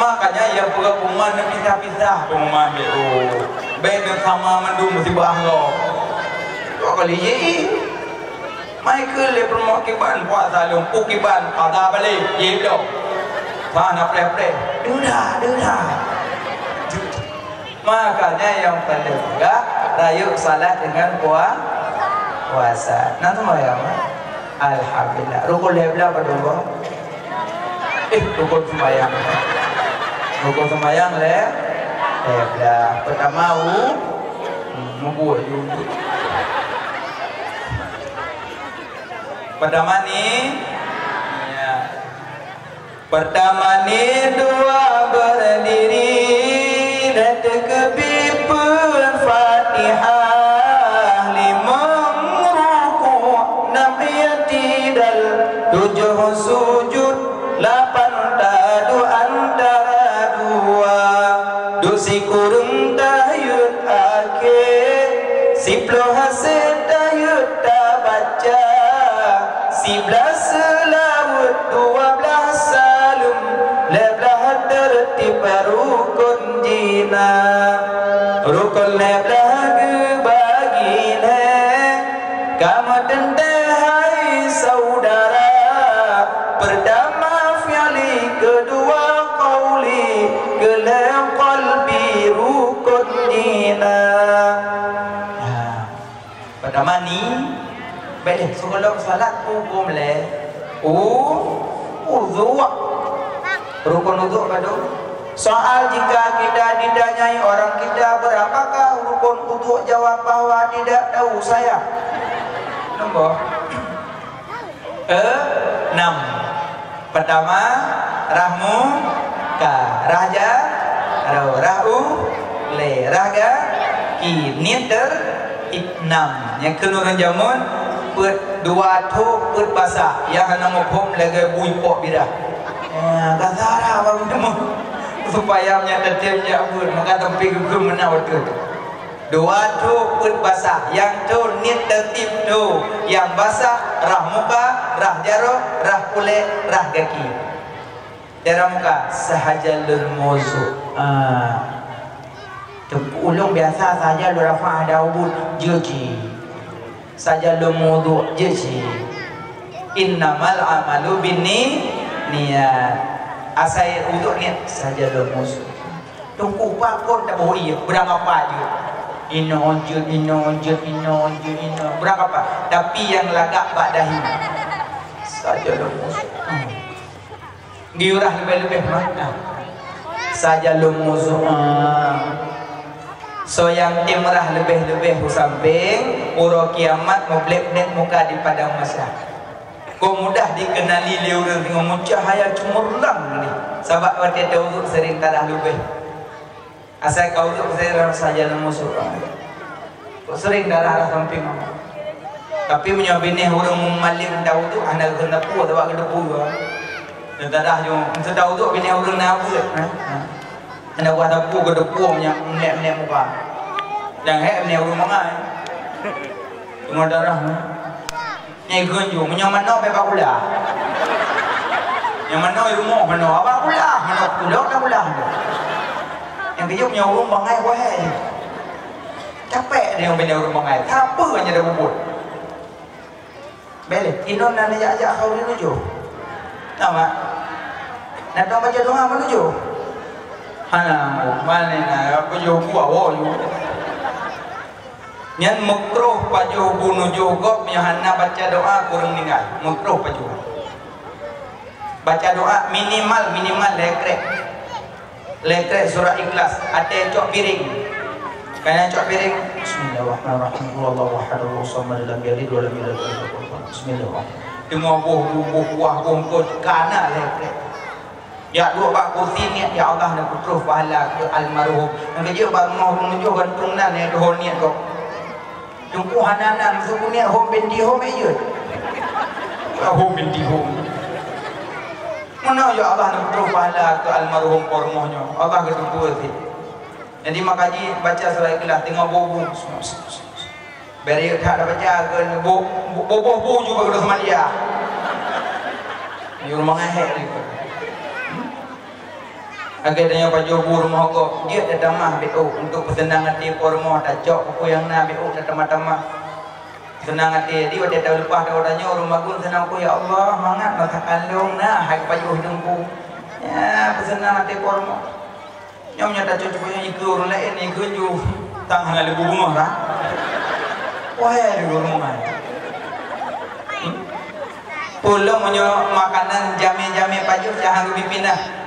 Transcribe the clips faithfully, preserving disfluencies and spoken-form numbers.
Makanya yang peugah pengumuman neupisah-pisah pengumuman B O. Baik dan sama mandum musibah lo. Dua kali ye. Mai keu lé peurumoh kiban puasa lom, pu kiban pada balik ye lo. Sana preh-preh. Deuda, deuda. Makanya yang paling peugah rayeuk salat dengan pua-, puasa. Nah, sembahyang. Alhamdulillah. Rukun lhèe blah padum boh? Eh, rukun sembahyang. Rukun sembahyang lhèe, lhèe blah. Pertama, u-, hmm, mubuet ju. Pertama ni, ya. Pertama ni dua berdiri, lhèe teukeubi peuet Fatihah, limong ruku', nam i'tidal, tujoh sujud, lapan taduek antara dua, dua sikureueng tahiyat akhé, siploh hase tahiyat tabaca, siblaih seulaweuet, dua blaih saleuem, lhèe blaih teurtib rukun jina. Rukun lhèe blaih geubagi lhèe, kamoe teuntèe hai saudara. Pertama fi'li, kedua qauli, keulhèe qalbi rukun jina. Ha. Pertama ni, bèk lé, sigohlom salat hukôm lé u-, udhu. Rukun udhu padum? Soal, jika kita ditanyai orang kita, "Berapakah rukun udhu?" Jawab bahwa tidak tahu saya. Nombor? Enam. Pertama, rah muka, rah jaroe, rah ulèe, rah gaki, niet ter-, enam. Nyang keu ureueng jameun, peuet dua tho, peuet basah. Nyang hana muphom lagèe bui pok birah. Ya, ka sara bak jameun. Supaya meunyo tatem jak beuet, maka tampé geukheun meunan beutôi. Dua tho peuet basah, nyang tho niet teurtib tho, nyang basah rah muka, rah jaroe, rah ulèe, rah gaki. Rah muka, sahaja lôn meuwudhu. Ah. Teungku, ulôn biasa sahaja lôn rafa' hadas udhu, jeuet cit. Sahaja lôn meuwudhu, jeuet cit. Innamal a'malu binni-, niyat. Asai udhu niet, sahaja lôn meuwudhu. Teungku, pakon taboh ié, beurangkapat jeuet. Inoe jeuet, inoe jeuet, inoe jeuet, inoe. Beurangkapat. Tapi nyang lagak bak dahi. Saja dah musuh. Hmm. Geuyue rah leubeh-leubeh mah. Nah. Saja lôn musuh. Ah. Soe nyang tem rah leubeh-leubeh u sampéng, uroe kiamat meublek-blek muka di padang mahsyar. Kon mudah dikeunali lé ureueng deungon meucahya cemerlang ni. Sabab watèe tawudhu sering tarah leubeh. Asai ka udhu, saya rasa jalan musuh. Kok sering darah-darah samping. Tapi meunyoe binéh ureueng mumalém tawudhu, hana geukheun teupeu, teuba geuteupeue. Dan darah jong, meunyoe tawudhu binéh ureueng na beuet, ha? Ha. Hana buah teupeu, geuteupeue meunyoe meunek-meunek muka. Nyang hék binéh ureueng mangai. Teungoh darah, ha? Nyan geunjong, meunyoe manoe bak kulah. Nyang manoe rumoh manoe, bak kulah, manoe kulok dan kulah. Nyang keujeuet meunyoe ureueng bangai wahai. Capek dia bina ureueng bangai. Siapa yang ada bubut? Bele, inon na jak-jak kau di nuju. Nama? Nak tahu baca doa menuju? Hana, mana na, apa jauh buah, oh, you. Nyan meukruh pajoh bu nujoh gob nyang hana baca doa keu ureueng ninggai. Meukruh pajoh. Baca doa minimal, minimal lhèe krek. Lhèe krek surah Ikhlas, até cok piring. Ka nyang cok piring, "Bismillahirrahmanirrahim. Qul huwallahu ahad, Allahus samad, lam yalid wa lam yulad wa lam yakul lahu kufuwan ahad." Bismillahirrahmanirrahim. Teungoh boh bu, boh kuah, boh eungkôt, ka na lhèe krek. Jak duek bak kursi, niet, "Ya Allah, neupeutroh pahala keu almarhum." Nyang keujeuet bak rumoh ureueng tujoh gantung nan, nyang teuhôi niet gob. Teungku hana nan, meuseu keu niet hom binti hom, eh, jeuet. Hom binti hom. Meunoe, "Ya Allah, neupeutroh pahala keu almarhum po rumoh nyoe." Allah geuteupeue cit. Jadi, maka jibaca surah Ikhlas, teungoh boh bu. Beri that baca ke bu, bu, bu, bu, bu juga kena semandia. Yur mengahek ni. Lagèe tanyoe pajoh bu rumoh gob, jeuet tatamah beu untuk peuseunang até po rumoh, tacok peue nyang na beu tatamah-tamah. Seunang até, jadi watèe taleupah tawoe tanyoe ureueng magun seunang, "Ya Allah, mangat masa kandong na hai pajoh teungku." Ya, peuseunang até po rumoh. Nyoe meunyoe tacok cuba nyoe ikeu ureueng laén, ikeu ju tang hana lé beungoh dah. Wahai lé beungoh. Peue lom meunyoe makanan jamé-jamé pajoh jangan geupinah.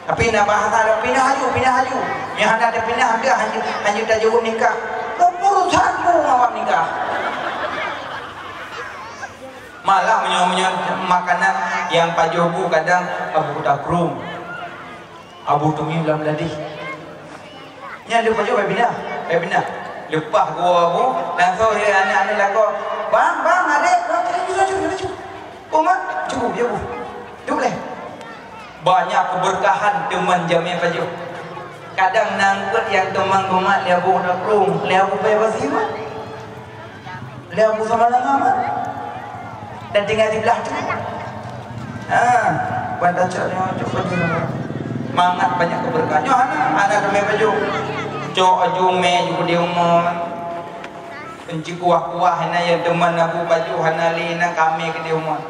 Tapi na bahasa dah pinah aju, pinah aju. Nyang hana tapinah dah hanya, hanya tajaweueb nikah. Urusan bu ngon awak nikah. Malah meunyoe, meunyoe makanan nyang pajoh bu kadang abu takrung. Abu teungieng lam ladih. Nyan lheueh pajoh bèk pinah, bèk pinah. Leupah geuwoe abu, langsung lé aneuk-aneuk lakoe, "Bang, bang, adék, bang, laju, laju, laju." "Umat, cukup, ya, Bu. Cukup lé." Banyak keberkahan teuma jamé pajoh. Kadang na eungkôt nyang teuma geumat lé abu takrung, lé abu payah basi mah. Lé Abu Samalanga mah. Dan tinggai di blah tu. Ha, ban tacok nyoe, cok baju nyoe. Mangat banyak keberkahan. Nyoe hana, hana teumé baju. Cok aju mé ju di umon. Kunci kuah-kuah hana, nyang teuma na bu baju hana lé, na kamé keu di umon.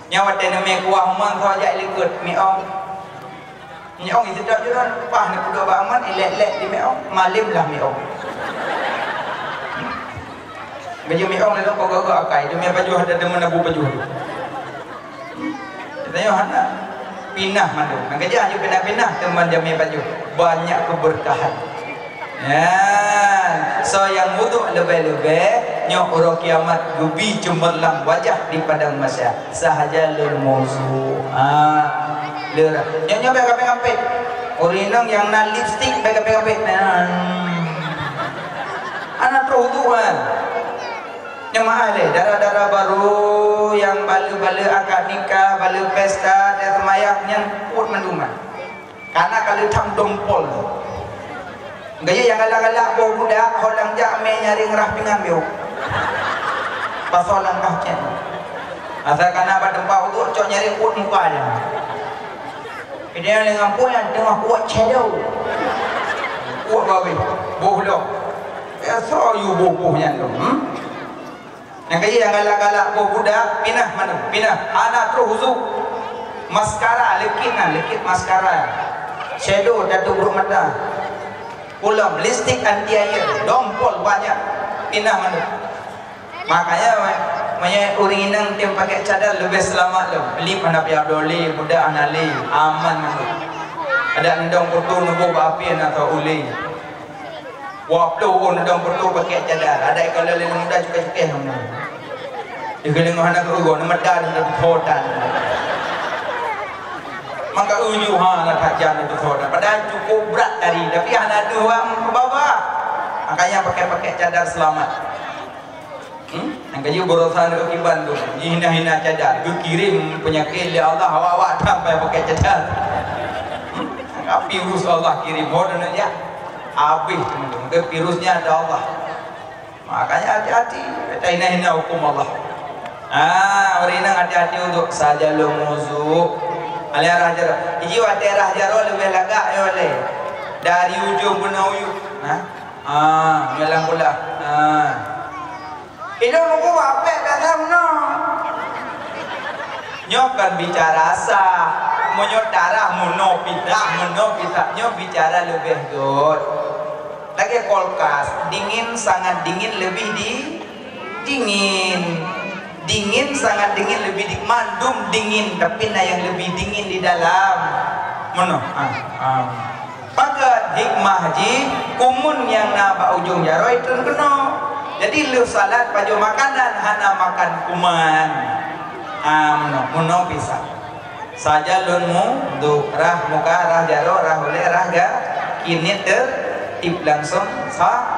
Nyoe watèe neumé kuah umon, soe jak likot, mi ong. Miong iseudap jih ron, paih neupeuduek bak aman, ilèk-lèk di miong, malém lah miong. Baju miong lalu kok gok akai, demi pajoh ada demen abu pajoh. Teuntèe hana pinah mandum. Nyang keujah hana pinah-pinah teuma jamé pajoh. Banyak keberkahan. Ya, soe nyang wudhu leubeh-leubeh, nyoe uroe kiamat geubi ceumerlang wajah di padang mahsyar. Sahaja lôn meuwudhu. Ha, lé dah. Nyoe, nyoe bèk kapét-kapét. Ureueng inong nyang na lipstik bèk kapét-kapét. Nah. Hana troh wudhu kan. Nyoe meu'ah lé, dara-dara barô nyang baleue-baleue akad nikah, baleue pesta, dan seumayang nyan peuet mandum. Kana ka leuthang dompol. Gaya nyang galak-galak boh budak, ho lam jak mé nyaring rah pingan biôh. Pasoe langkah cen. Asai kana bak teumpat uduk, cok nyaring uet muka aja. Ideal dengan puan teungoh kuat shadow. Kuat babi, boh lom. Biasa you boh-boh nyan tu. Hmm? Nyang kaya nyang galak-galak boh budak, pinah mana? Pinah. Hana troh usu. Maskara, likit na, likit maskara. Shadow, tatu buruk mata. Pulom, lipstik anti air, dompol banyak. Pinah mana? Makanya, meunyoe ureueng inong tem pakai cadar lebih selamat lom. Lip hana piap dole, budak hana le, aman mana? Ada endong kutu nubuh bak api hana tau ule. Wah, ploh ôn dong beutôi pakai cadar. Ada ikau leleng muda cukai-cukai hana. Ikau lengah hana keu ugon, medan dan beuthotan. Maka uju ha na tajan beuthotan. Padahal cukup berat tadi, tapi hana deuh orang ke bawah. Makanya pakai-pakai cadar selamat. Hmm? Nyang kaju berusaha nak kiban tu. Hina-hina cadar. Geukirim penyakit lé Allah, awak-awak sampai pakai cadar. Hmm? Virus Allah kirim. Ho dah nak jak. Habis teman-teman. Ke virusnya ada Allah. Makanya hati-hati. Kita hina-hina hukum Allah. Ah, ureueng inong hati-hati untuk saja lo muzu. Alai rah jaroe. Iji watèe rah jaroe leubeh lagak yo le. Dari ujong beuna uyuek. Ha? Ah, nyoe lam bola. Ah. Ilôn muku apek biasa meunoe. Nyoe kan bicara sah. Meunyoe tarah meunoe pisah, meunoe pisah. Nyoe bicara leubeh göt. Lagèe kulkas, dingin, sangat dingin, lebih di, dingin. Dingin, sangat dingin, lebih di, mandum dingin, tapi na nyang lebih dingin di dalam. Meunoe. Ah, ah. Pakat hikmah jih, kumun nyang na bak ujong jaroe treun keunoe. Jadi lheueh salat pajoh makanan hana makan kuman. Ah, meunoe, meunoe pisah. Saja lôn mudu, rah muka, rah jaroe, rah ulèe, rah ga, kinit teutip langsung sa.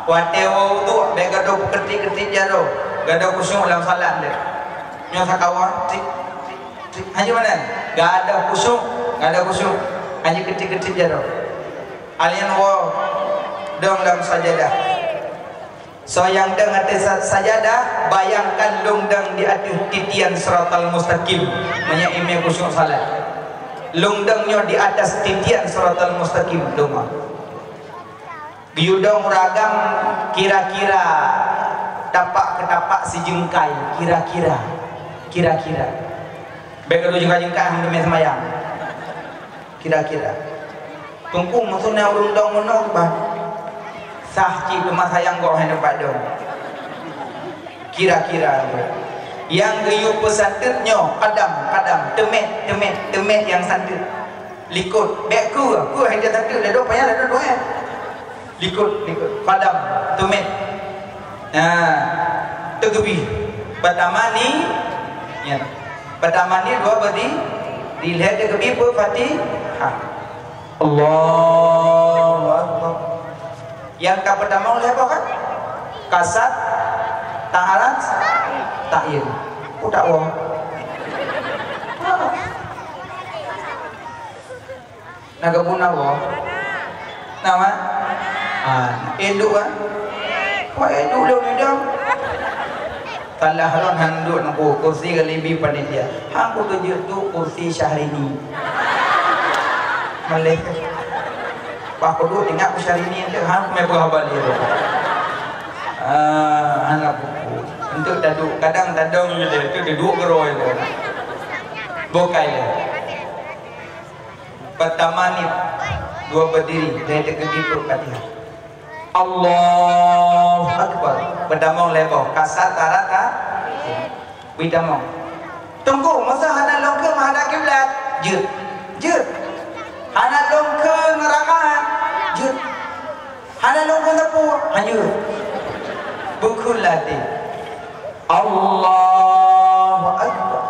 Watèe woe uduk, bèk gadôh peukeutik-keutik jaroe, gadôh khusyuk lam salat deh. Nyoe sakawa, tik, tik. Hana meunan. Gadôh khusyuk, gadôh khusyuk. Hana keutik-keutik jaroe. Alien woe dong lam sajadah. Soe nyang dong ateueh sa-, sajadah, bayangkan lôn dong di ateueh titian siratal mustaqim. Meunyoe imé khusyuk salat. Lôn dong nyoe di atas titian siratal mustaqim teuma. Geuyue dong ureueng agam kira-kira tapak keu tapak sijeungkai, kira-kira. Kira-kira. Bék keu jingkai-jingkai hana teumé seumayang. Kira-kira. Teungku, maksudnya ureueng dong meunoe bah. Sah cit teuma sayang goh hai nyoe padong. Kira-kira. Nyang geuyue peusanteut nyoe, kadam, kadam, teumét, teumét, teumét nyang santeut. Likot, bék keue, keue hai tasanteut, ladôm payah, ladôm duek. Likot, likot, kadam, teumét. Nah, teugeubih. Peutama ni, ya. Peutama ni dua berdiri, di lhée teugeubih peufatihah. Allahu Akbar. Nyang ka peutamong lhée boh kan? Kasat, taharat, tahyil. Ku tak woe. Na gabuna woe. Nama? Ah, induk kan? Wah, induk lé udah. Salah lôn han duek nunggu kursi galibi panitia. Han kuteujeuet duek kursi Syahrini. Maleh. Bah kuduek ingat ku Syahrini tu, han kumé peugah bak lé. Ah, anak buku. Untuk tadu kadang tadong je tu, dia duek geroi tu. Bukai dia. Pertama ni dua berdiri, dia terkejut tu Fatihah. Allahu Akbar. Beutamong lhée boh. Kasat, taharat, tahyil. Beutamong. Teungku, masa hana lôn keu menghadap kiblat? Jeuet. Jeuet. Hana lôn keu ngon rakaat? Jeuet. Hana lôn keu sapeue? Hanjeuet. Bukon latih. Allahu Akbar.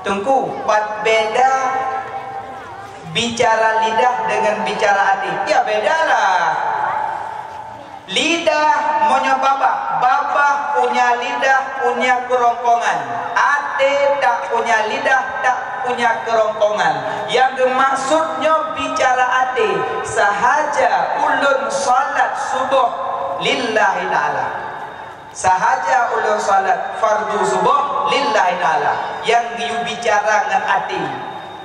Teungku, pat beda bicara lidah dengan bicara até? Ya, beda lah. Lidah meunyoe babah, babah punya lidah punya kerongkongan, até tak punya lidah tak punya kerongkongan. Nyang geumaksud nyoe bicara até, sahaja ulôn salat suboh lillahi ta'ala. Sahaja ulôn salat fardu suboh lillahi ta'ala. Nyang geuyue bicara ngon até.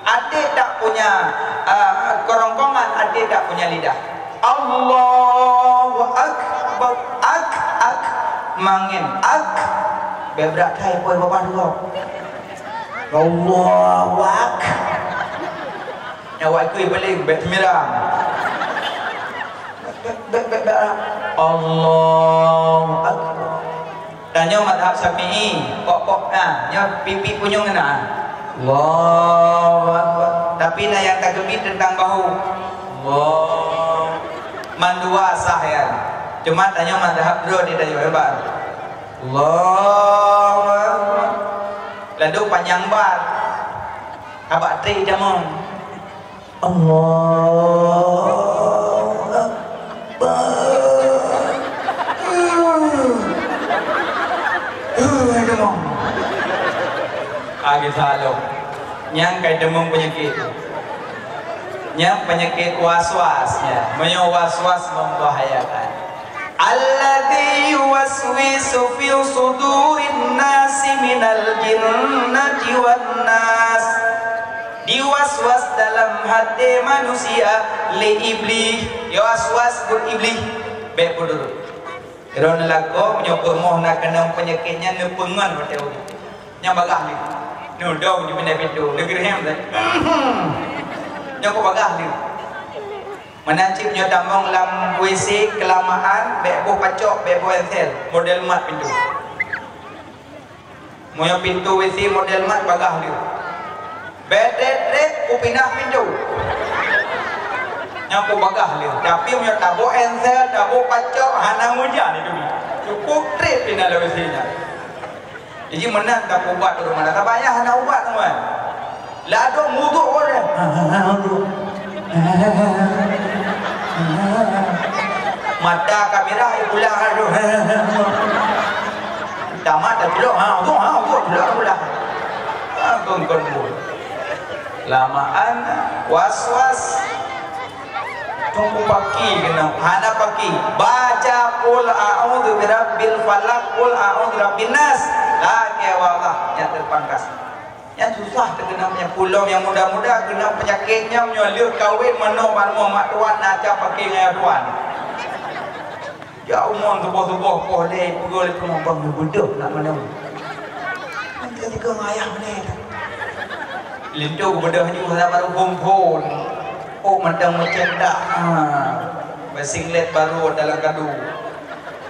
Até tak punya, ah, kerongkongan, até tak punya lidah. Allahu Akbar, ak, ak, mangen, ak. Bék brat hai poi babah dua. Allahu Ak. Nyawa ikui paling bék mirang. Bék, bék, bék, bék. Allahu Akbar. Tanyoe mazhab Syafi'i, pok-pok na, nyoe pipi punyueng na. Allahu Akbar. Tapi na nyang takeubi teuntang bahu. Allah. Mandua sah ya. Cuma tanyoe mazhab droe di tanyoe hebat. Allahu Akbar. Lalu panyang bat. Abak tri jamong. Allahu Akbar. Huh. Huh, demam. Agi salom. Nyang kai demam penyakit. Nyang penyakit was-was, ya. Meunyoe was-was membahayakan. Alladzi yuwaswisu fi sudurin nasi minal jinnati wan nas. Diwas-was dalam até manusia lé Iblih, diwas-was buet Iblih. Bék beudôh. Droeneuh lakoe meunyoe peurumoh na keunong peunyakét nyan neupeungon watée uroe. Nyang bagah lé. Nudong di pintoe pintu, neugeureuhem lé. Nyoe kok bagah lé. Meunan cit nyoe tamong lam W C keulamaan, bék boh pacok, bék boh ensel, model mat pintoe. Meunyoe pintoe W C model mat bagah lé. Bék trép-trép kupinah pintoe. Nyan ku bagah lé. Tapi meunyoe taboh ensel, taboh pacok, hana meujan itu. Cukup trép pinah lam W C nyan. Jadi meunan tapeuubat ureueng meunan. Tapi ayah hana ubat teuma. Ladôm wudhu ureueng. Mata ka mirah, eh, pulang ladôm. Tamat taculok, ha, wudhu, ha, wudhu, culok pulang. Ha, kon, kon, kon. Lamaan was-was. Tunggu paki kena, hana paki. Baca qul a'udzu birabbil falaq, qul a'udzu birabbin nas. Lakée wallah nyang teupangkas. Nyan susah teukeunong peunyakét. Ulôn nyang muda-muda keunong peunyakét nyan, nyoe lheueh kawén meunoe bak rumoh mak tuan na aca paké ngon ayah tuan. Jak umon suboh-suboh poh lhèe peugah lé teuma bang beudôh nak meunoe. Nanti tiga ayah meunoe. Linto beudôh nyoe hana baru phon-phon. Oh mantong meucék dak. Ha. Basinglet baru dalam kadu.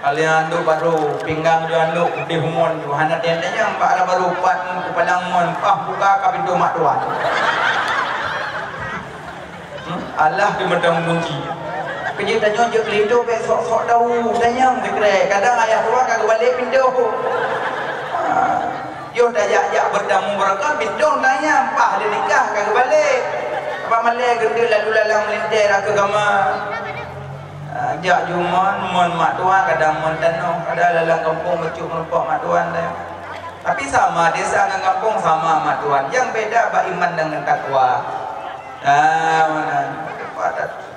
Kalian anduk baru, pinggang ju anduk, udeh umon ju. Hana tanyong bak arah baru, pat keupalang umon, pah buka ka pintoe mak tuan. Hmm? Allah di meudang kunci. Keu jih tanyoe jeuet keulinto bèk sok-sok tahu, tanyong sikrek. Kadang ayah tuan ka geubalek pintoe. Ha. Yoh tajak-jak beutamu beurangkat, bintong tanyong, pah lé nikah ka geubalek. Apa malèe geunteuk lalu lalang meulintèe rakeu kama. Ah, jak ju mon, mon mak tuan, kadang mon tanoh, kadang lalang gampông bacut meurumpok mak tuan teuh. Tapi sama desa ngon gampông, sama mak tuan. Nyang beda bak iman dan ngon takwa. Ah, mana?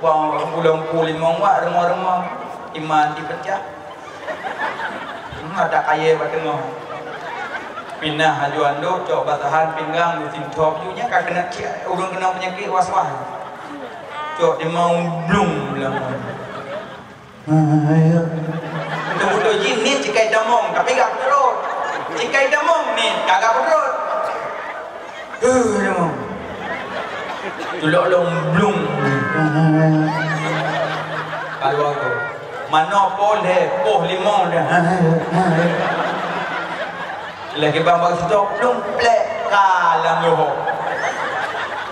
Buang bulan puluh limong wak rumoh-rumoh, iman dipecah. Hmm, ada kayèe bak teungoh. Pinah laju andok, cok basahan pinggang, geusinthop ju, nyan ka keuneuk cit, ureueng keunong peunyakét was-was. Cok dimong blung lam. Beutôi-beutôi jih nit cikai damong, tapi gak peutrot. Cikai damong nit, kagak peutrot. Heuh, damong. Tulok long blung. Kalau aku. Manoe poh lhèe, poh limong dah. Lagi bang bang stop, lung plek ka lam lohok.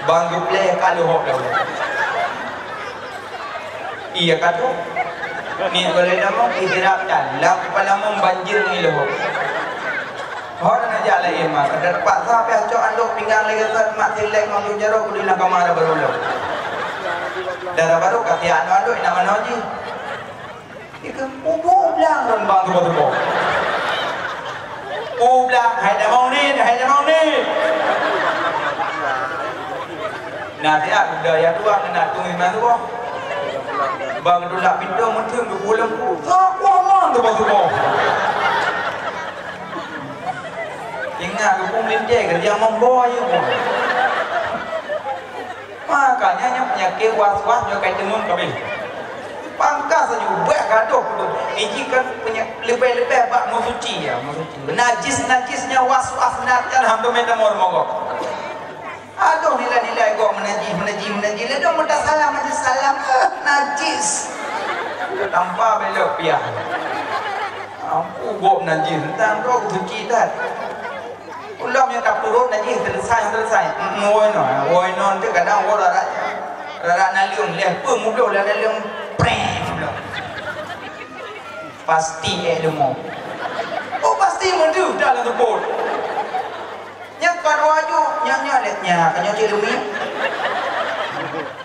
Bang geuplek ka lohok dah. Iya ka tu. Ni boleh nama istirahat kan. Lam kepala mong banjir ni lohok. Hon na jak laén mah, ka teupaksa pih cok andok pinggang lé geusot mak silek ngon tu jaroe kudu lam kama dara baru lom. Dara baru ka siat andok, andok nak manoe jih. Ikeu ublang lom bang tuboh-tuboh. Ublang, hai damong ni, hai damong ni. Nah, siat udah ya dua kena tunggu iman tuboh. Bang tulak pintoe meuteun geupulang. Sakoh mon tuboh-tuboh. Ingat geupeulintèe keureuja mong boh ayeueng. Makanya nyan peunyakét was-was nyoe kai teumon kabeh. Pangkas laju bèk gadoh peuduek. Iji kan peunyakét leubeh-leubeh bak meusuci ya, meusuci. Najis-najis nyan was-was na alhamdulillah tamor mogok. Adoh nilai-nilai gok meunajih, meunajih, meunajih. Lalu meuta salam aja salam, eh, najis. Tanpa belok piah. Ampu gok meunajih, tentang gok suci tat. Ulôn nyang ka peuruet najih, selesai, selesai. Mm, woi non, woi non tu kadang woi rarak, rarak naleueng, leh peuet mubloh lam naleueng, preng mubloh. Pasti eh leumo. Oh, pasti meudu dalam teupot. Nyan ka dua ju, nyan, nyan, lé, nyan, ka nyoe cit leumie.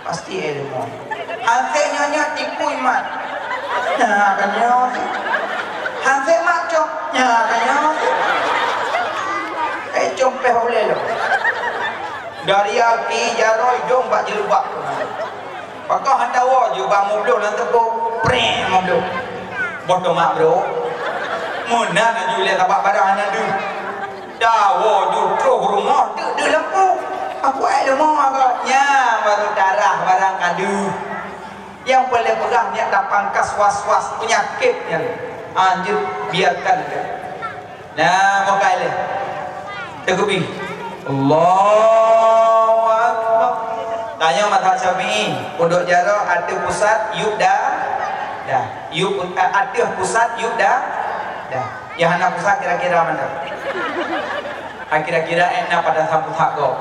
Pasti eh leumo. Hanse nyoe, nyoe tipu iman. Nyan, ka nyoe. Hanse mak cok, nyan, ka nyoe. Eh, com peh ulèe lom. Dari aki jaroe dong bak jilbab. Pakon han tawoe ju bak mubloh lam teupot, preng mubloh. Boh tomak bro. Meunan laju lé sabab barang hana deuh. Tawoe ju troh rumoh, deuh, deuh lampu. Aku ai leumo agak. Nyan baru tarah barang ka deuh. Nyang peureulèe peugah nyan tapangkas was-was peunyakét nyan. Anjeuet biarkan dia. Nah, meukai lé. Teukeubih. Allahu Akbar. Tanyoe mazhab Syafi'i, pundok jaroe ateueh pusat, yup da-, dah. Yup, eh, ateueh pusat, yup da-, dah. Nyang hana pusat kira-kira mantong. Ah, kira-kira eh na pada sampue pusat gob.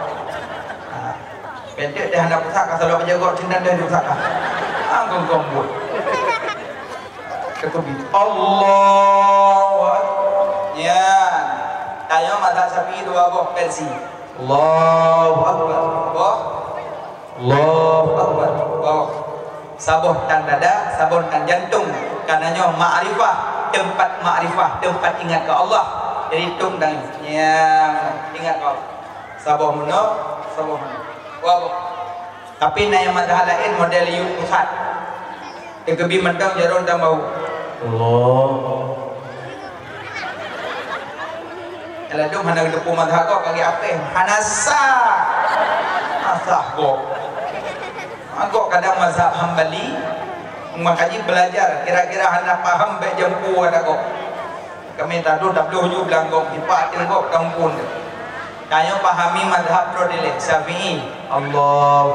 Ah. Bentek deh hana pusat ka salah bajèe gob cinta deh pusat ka. Ah, gom-gom buet. Ketubi. Allahu Akbar. Ya. Tanyoe mazhab Syafi'i dua boh versi. Allahu Akbar. Boh. Allahu Akbar. Boh. Saboh tan dada, saboh tan jantong. Karena nyoe makrifah, tempat makrifah, tempat ingat ke Allah. Jadi tung dan ya, ingat ke Allah. Saboh meunoe, saboh meunoe. Boh. Tapi na nyang mazhab laén model yup pusat. Teukeubih mantong jaroe dan bahu. Allah. Ladôm hana geuteupeue mazhab gob, ka geujak apeh, hana sah. Hana sah gob. Gob kadang mazhab Hambali, makajih belajar, kira-kira hana paham bèk jampu ata gob. Kami tadu tabloh ju blang gob, dipak til gob kampung. Tanyoe pahami mazhab droe dilèe, Syafi'i. Allah.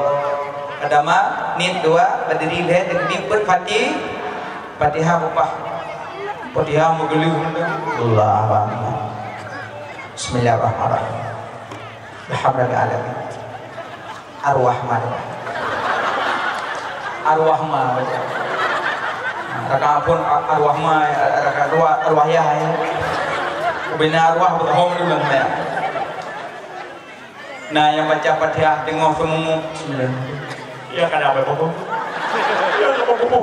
Kadama, nit dua, berdiri lhèe, teukeudi peuet Fati-, Fatihah bupah. Fatihah meugeuleuh. Allahu Akbar. Bismillahirrahmanirrahim. Alhamdulillahirabbil alamin. Ar-Rahman. Ar-Rahman baca. Rakaat phôn Ar-Rahman, rakaat dua Ar-Wahyah, ya. Ubena arwah beutahom dulu, ya. Nah, nyang baca Fatihah teungoh seumunguk. Bismillah. Ya, kada apa-apa. Ya, kada apa-apa.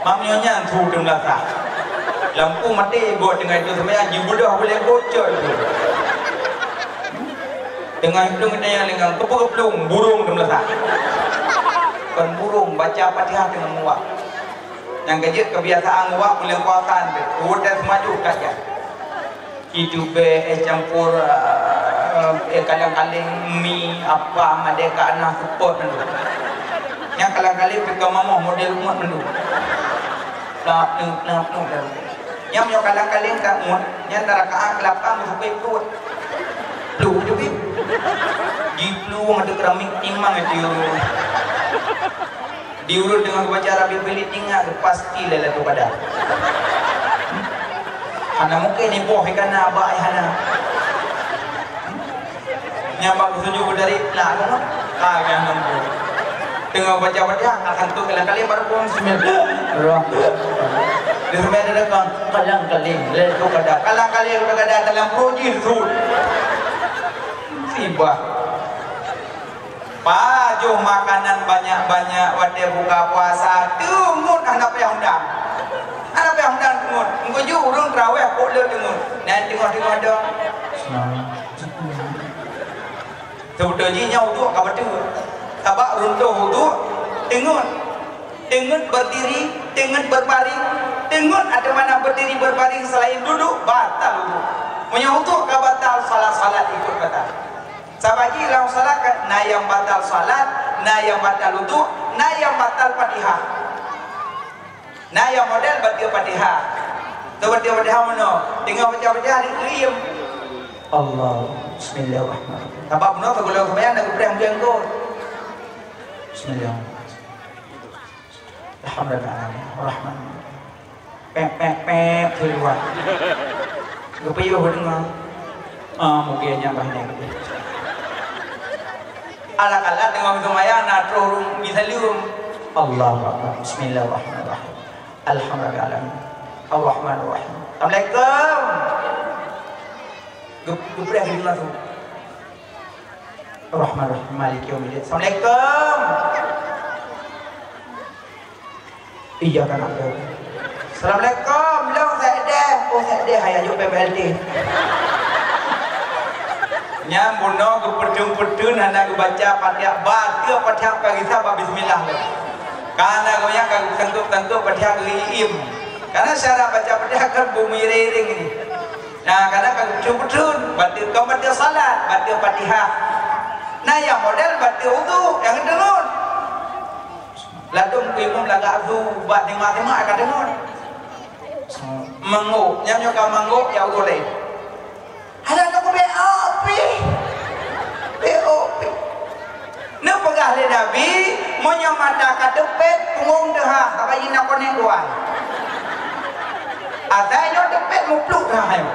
Meunyoe nyan su teumeulasah. Lampu maté, buet teungoh itu seumayang, jibeudôh bulèe bocor itu. Teungoh itu geutanyoe linggang, keupeue geuplueng, burông teumeulasah. Kon burông, baca Fatihah teungoh muwah. Nyang keujeuet kebiasaan muwah buleuen puasa nyan, udah semaju ka jak. Itu bèe, eh, campur, eh, eh, kalang-kaling mi, apa, madé ka na seupôt mandum. Nyang kalang-kaling pih ka mamoh model umat mandum. Plak, plak, plak, plak. Nyang nyoe kalang-kaling ka ngon, nyan rakaat keulapan meusukai pruet. Plueng teubiet. Jiplueng ateueh keramik timang ateueh ureueng. Di ureueng teungoh geubaca Rabbi Ghfirli, ingat pasti Lailatul Qadar. Hana mungken iboh ikan na abak ai hana. Nyang bak geutuju dari lah, ha, nyang nunggu. Teungoh baca Fatihah, akan tu kalang-kaling baru pun bismillah. Di rumah ada datang, kalang-kaling, Lailatul Qadar. Kalang-kaling Lailatul Qadar dalam pruet jih, su. Musibah. Pajoh makanan banyak-banyak watèe buka puasa, teungeut hana payah undang. Hana payah undang teungeut. Engkau ju ureueng teurawèh, pok le teungeut. Nyan teungoh-teungoh ada. Seubeutôi jih nyan uduk ka bateue. Sabab runtoh uduk, teungeut. Teungeut berdiri, teungeut berbaring, teungeut ateueh mana berdiri berbaring selain duduk, batal uduk. Meunyoe uduk ka batal, salat-salat ikut batal. Sabab jih lam salat kan, na nyang batal salat, na nyang batal uduk, na nyang batal Fatihah. Na nyang model baca Fatihah. Tu baca Fatihah meunoe, teungoh baca Fatihah di, diem. Allah, bismillahirrahmanirrahim. Sabab meunoe, sigohlom seumayang, na geupreh meuliang gob. Bismillah. Alhamdulillah. Rahman. Pep, pep, pep, keluar. Geupiôh deungoe. Ah, mungkin nyang bah nyan. Alah-alah teungoh seumayang na troh ureueng misaleuem. Allahu Akbar. Bismillahirrahmanirrahim. Alhamdulillah. Ar-Rahmanirrahim. Assalamualaikum. Geu-, geupreh lima tu. Ar-Rahmanirrahim. Maliki yaumiddin. Assalamualaikum. Iyyaka na'budu. Assalamualaikum. Lôn Saideh. Oh, Saideh, hai aju P B L T. Nyan bunoe geupeuteun-peuteun hana geubaca Fatihah. Baca Fatihah ka gisa bak bismillah lom. Kana gobnyan ka geusangkot-sangkot Fatihah geuiim. Karena syarat baca Fatihah kan beumeuiréng-iréng ini. Nah, kadang ka geupeutreun-peutreun, bateue kon bateue salat, bateue Fatihah. Nah, nyang model bateue udhu, nyang deungon. Ladôm keu imum lagak udhu, bak teuma-teuma ka deungon. Manggok, nyang nyoe ka manggok, ya udhu laén. Ada nak beok pih. Beok pih. Neupeugah lé Nabi, meunyoe mata ka teupet, pungong teuhah, haba jih na koneng dua. Asai nyoe teupet, mupluk teuhah nyoe.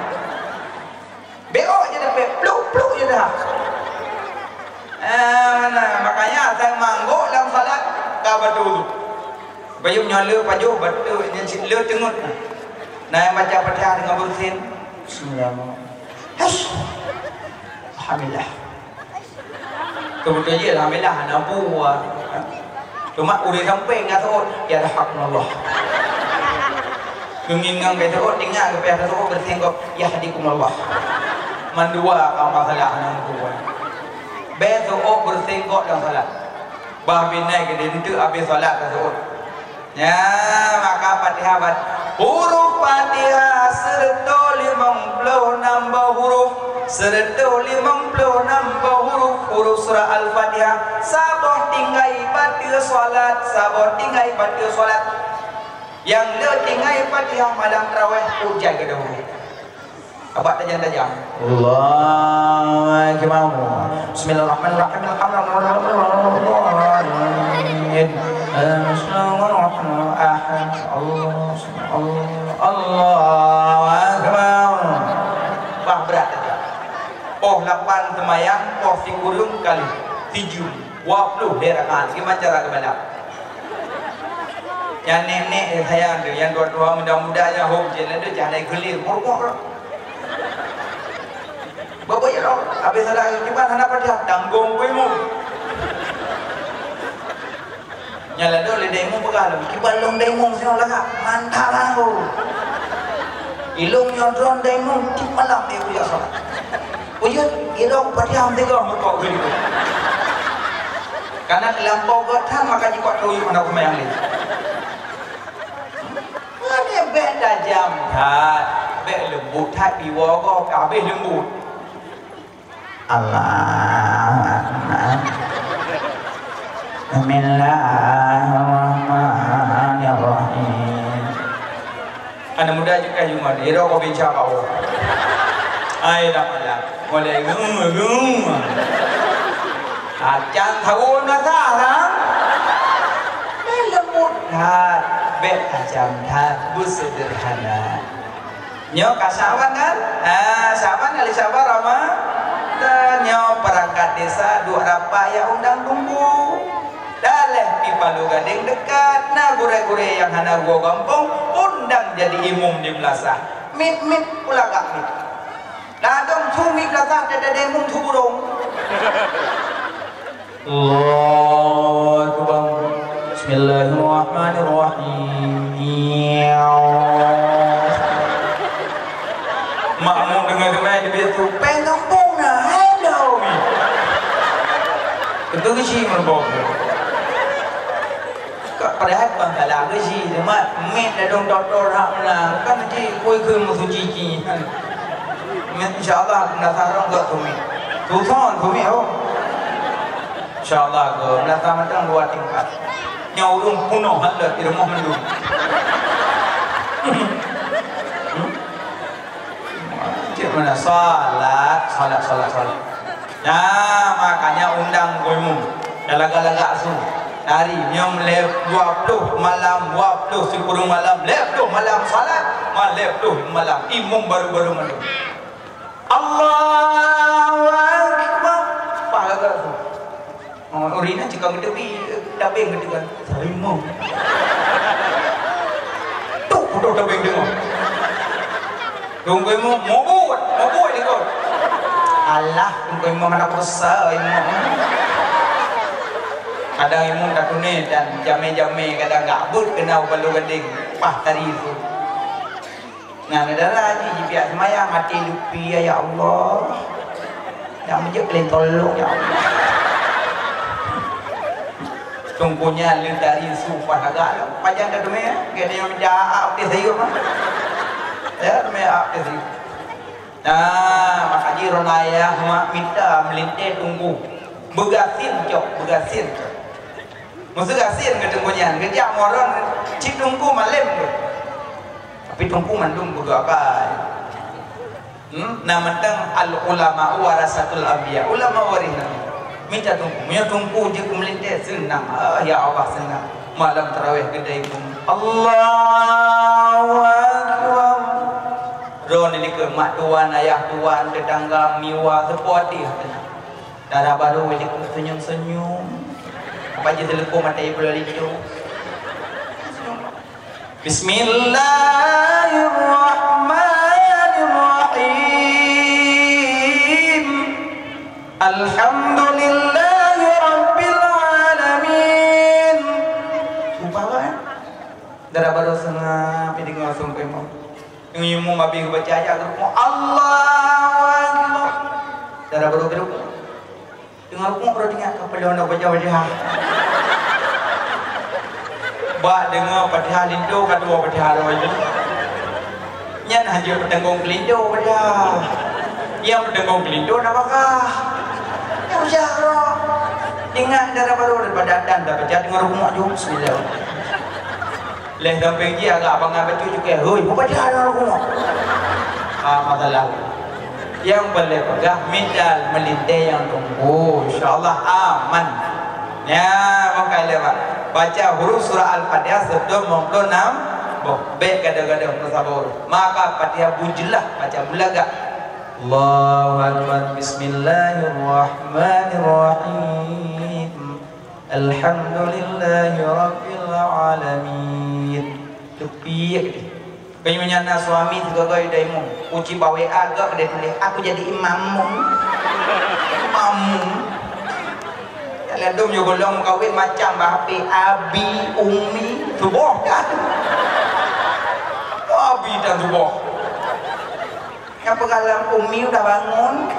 Beok je teupet, pluk, pluk je teuhah. Eh, nah, makanya asai manggok lam salat ka bateue. Bayeue nyoe le pajoh bateue, nyan cit le teungeut. Nah, nyang baca Fatihah deungon beureusin. Bismillahirrahmanirrahim. Hush. Alhamdulillah. Keubeutoe jih alhamdulillah hana buah. Cuma ureueng sampoe ngon seuôt, "Yarhamukallah." Geungieng ngon seuôt, ingat geupeuhah seuôt beureusin gob, "Yahdikumullah." Mandua ka masalah hana buah. Bèk seuôt beureusin gob lam salat. Bah binéh geudeunteuk habéh salat ka seuôt. Nya, maka Fatihah bat-, Huruf Fatihah seureutôh limong ploh nam boh huruf, seureutôh limong ploh nam boh huruf, huruf surah Al-Fatihah. Saboh tinggai bateue salat, saboh tinggai bateue salat. Nyang le tinggai Fatihah malam tarawih, ujan keudroe. Abak tajam-tajam. Allahu Akbar. Bismillahirrahmanirrahim. Alhamdulillah. Allahu Akbar. Bah brat tajam. Poh lapan seumayang, poh sikureueng kali sijeuem. Dua ploh lhèe rakaat. Gimana cara geubalap? Nyang nèk-nèk sayang tu, nyang dua-dua muda-muda nyang hom cit, lalu jangan naik gelir, murkok lah. Bapak ya Allah, habis ada kiban hana pada tanggung gue mu. Nyala dulu demo pegang lagi, kiban long demo sini lagak, mantap lah tu. Ilong nyodron demo, cip malam dia punya salah. Uyeuen, ilong padiam tiga meuko geuligoe. Karena lampau geutan maka jikok tuyuek aneuk kumayang lé. Ngon bèk tajam that, bèk leumbut that, iwoe gob habéh leumbut. Allahu Akbar. Bismillahirrahmanirrahim. Aneuk muda jih ka jumah, dia rôh kau bincang kau. Ai dah malam. Mulai gum gum. Acan tahu nak sarang. Lembut that, bèk tajam that, beuseuderhana. Nyoe ka Syaban kan? Ah, Syaban kali Syaban Ramadan. Nyoe perangkat desa duek rapat ya undang tunggu. Daleh di Palu Gadeng dekat, na gurèe-gurèe nyang hana geuwoe gampông, undang jadi imum di meulasah. Mit-mit ulagak mit. Ladôm su mit meulasah, dada imum su burông. Allahu Akbar. Bismillahirrahmanirrahim. Makmum deungoe-deungoe di biasa, "Péng gampông na, hai dong." Beutôi geuchik meureumpok. Kok padahai bang galak geuchik, cuma mit ladôm totor hak meunan, kan jih kui keu meusuci jih. Insya Allah, meunasah rong gak sumi. Susah sumi, oh. Insya Allah, ke meunasah mantong dua tingkat. Nyoe ureueng punoh hana di rumoh mandum. Hmm? Cit mana salat, salat, salat, salat. Nah, makanya undang gue mu. Dah lagak-lagak su. Dari nyom lhèe dua ploh malam, dua ploh sikureueng malam, lhèe ploh malam salat, ma lhèe ploh malam imum baru-baru mandum. Allahu Akbar. Pah lagak su. Oh, ureueng inong cit ka geuteubi, tabeng geudeungoe. Salimong. Tuk, putôh tabeng deungoe. Teungku imum, mubuet, mubuet likot. Alah, teungku imum hana kuasa, imum. Kadang imum ka tuné dan jamé-jamé kadang gak beuet keunoe u Palu Gadeng. Pah tari su. Nah, saudara jih jipiak seumayang, até lupi, ya Allah. Nyang meujeuet keulen tolong, ya Allah. Teungku nyan leuntari su pah lagak lom. Pajan ka teumé, ya? Gata nyang mita ap di sayup, ha? Ya, teumé ap di sayup. Nah, maka jih droeneuh ayah mak mita meulintèe teungku. Beugasin cok, beugasin cok. Meuseugasin keu teungku nyan, geujak moron cit teungku malém tu. Tapi teungku mandum beugöt akai. Hmm? Na mantong al ulama warasatul anbiya. Ulama waréh Nabi. Mita teungku. Meunyoe teungku jeuet keu meulintèe seunang. Ah, ya Allah seunang. Malam tarawih geudai pun. Allahu Akbar. Droeneuh likot mak tuan, ayah tuan, tetangga, miwa, seupôt até. Dara barô jeuet keu senyum-senyum. Apa jih teuleuko mata ié pula linto. Bismillahirrahmanirrahim. Alhamdulillahi rabbil alamin. Sumpah, eh? Dara barô seungab, deungoe sungkoi mo. Nyang imum habéh geubaca ayat geurukuk, Allahu Akbar. Dara barô geurukuk. Teungoh rukuk baru teuingat ka peuleueh na baca Fatihah. Bak deungoe Fatihah linto ka tuwoe Fatihah lom. Nyan hana peuteungkong keulinto baca. Nyang peuteungkong keulinto na bakah. Nyang baca roh. Ingat dara barô daripada dan dah baca deungon rumoh jom bismillah. Leh gampang ji agak bangai bacut cukée. Hoi, baca deungon rumoh. Ah, masalah. Nyang paléng peugah mital meulintée nyang teungku. Insya Allah aman. Nya, maka lewat. Baca huruf surah Al-Fatihah seudom mongkon nam boh. Bék gadoh-gadoh meusaboh. Maka Fatihah bujeulah baca beulagak. Allahu Akbar. Bismillahirrahmanirrahim. Alhamdulillahirabbil alamin. Teupiek deh. Peunyoe nyan na suami sigoe-goe dai mum, kuci bak W A gok deh tuléh, "Aku jadi imam mum." Imam mum. Ladom nyoe gohlom kawin macam bah P A B, Umi, suboh kan? Abi dan suboh. Nyang peugah lom Umi udah bangun,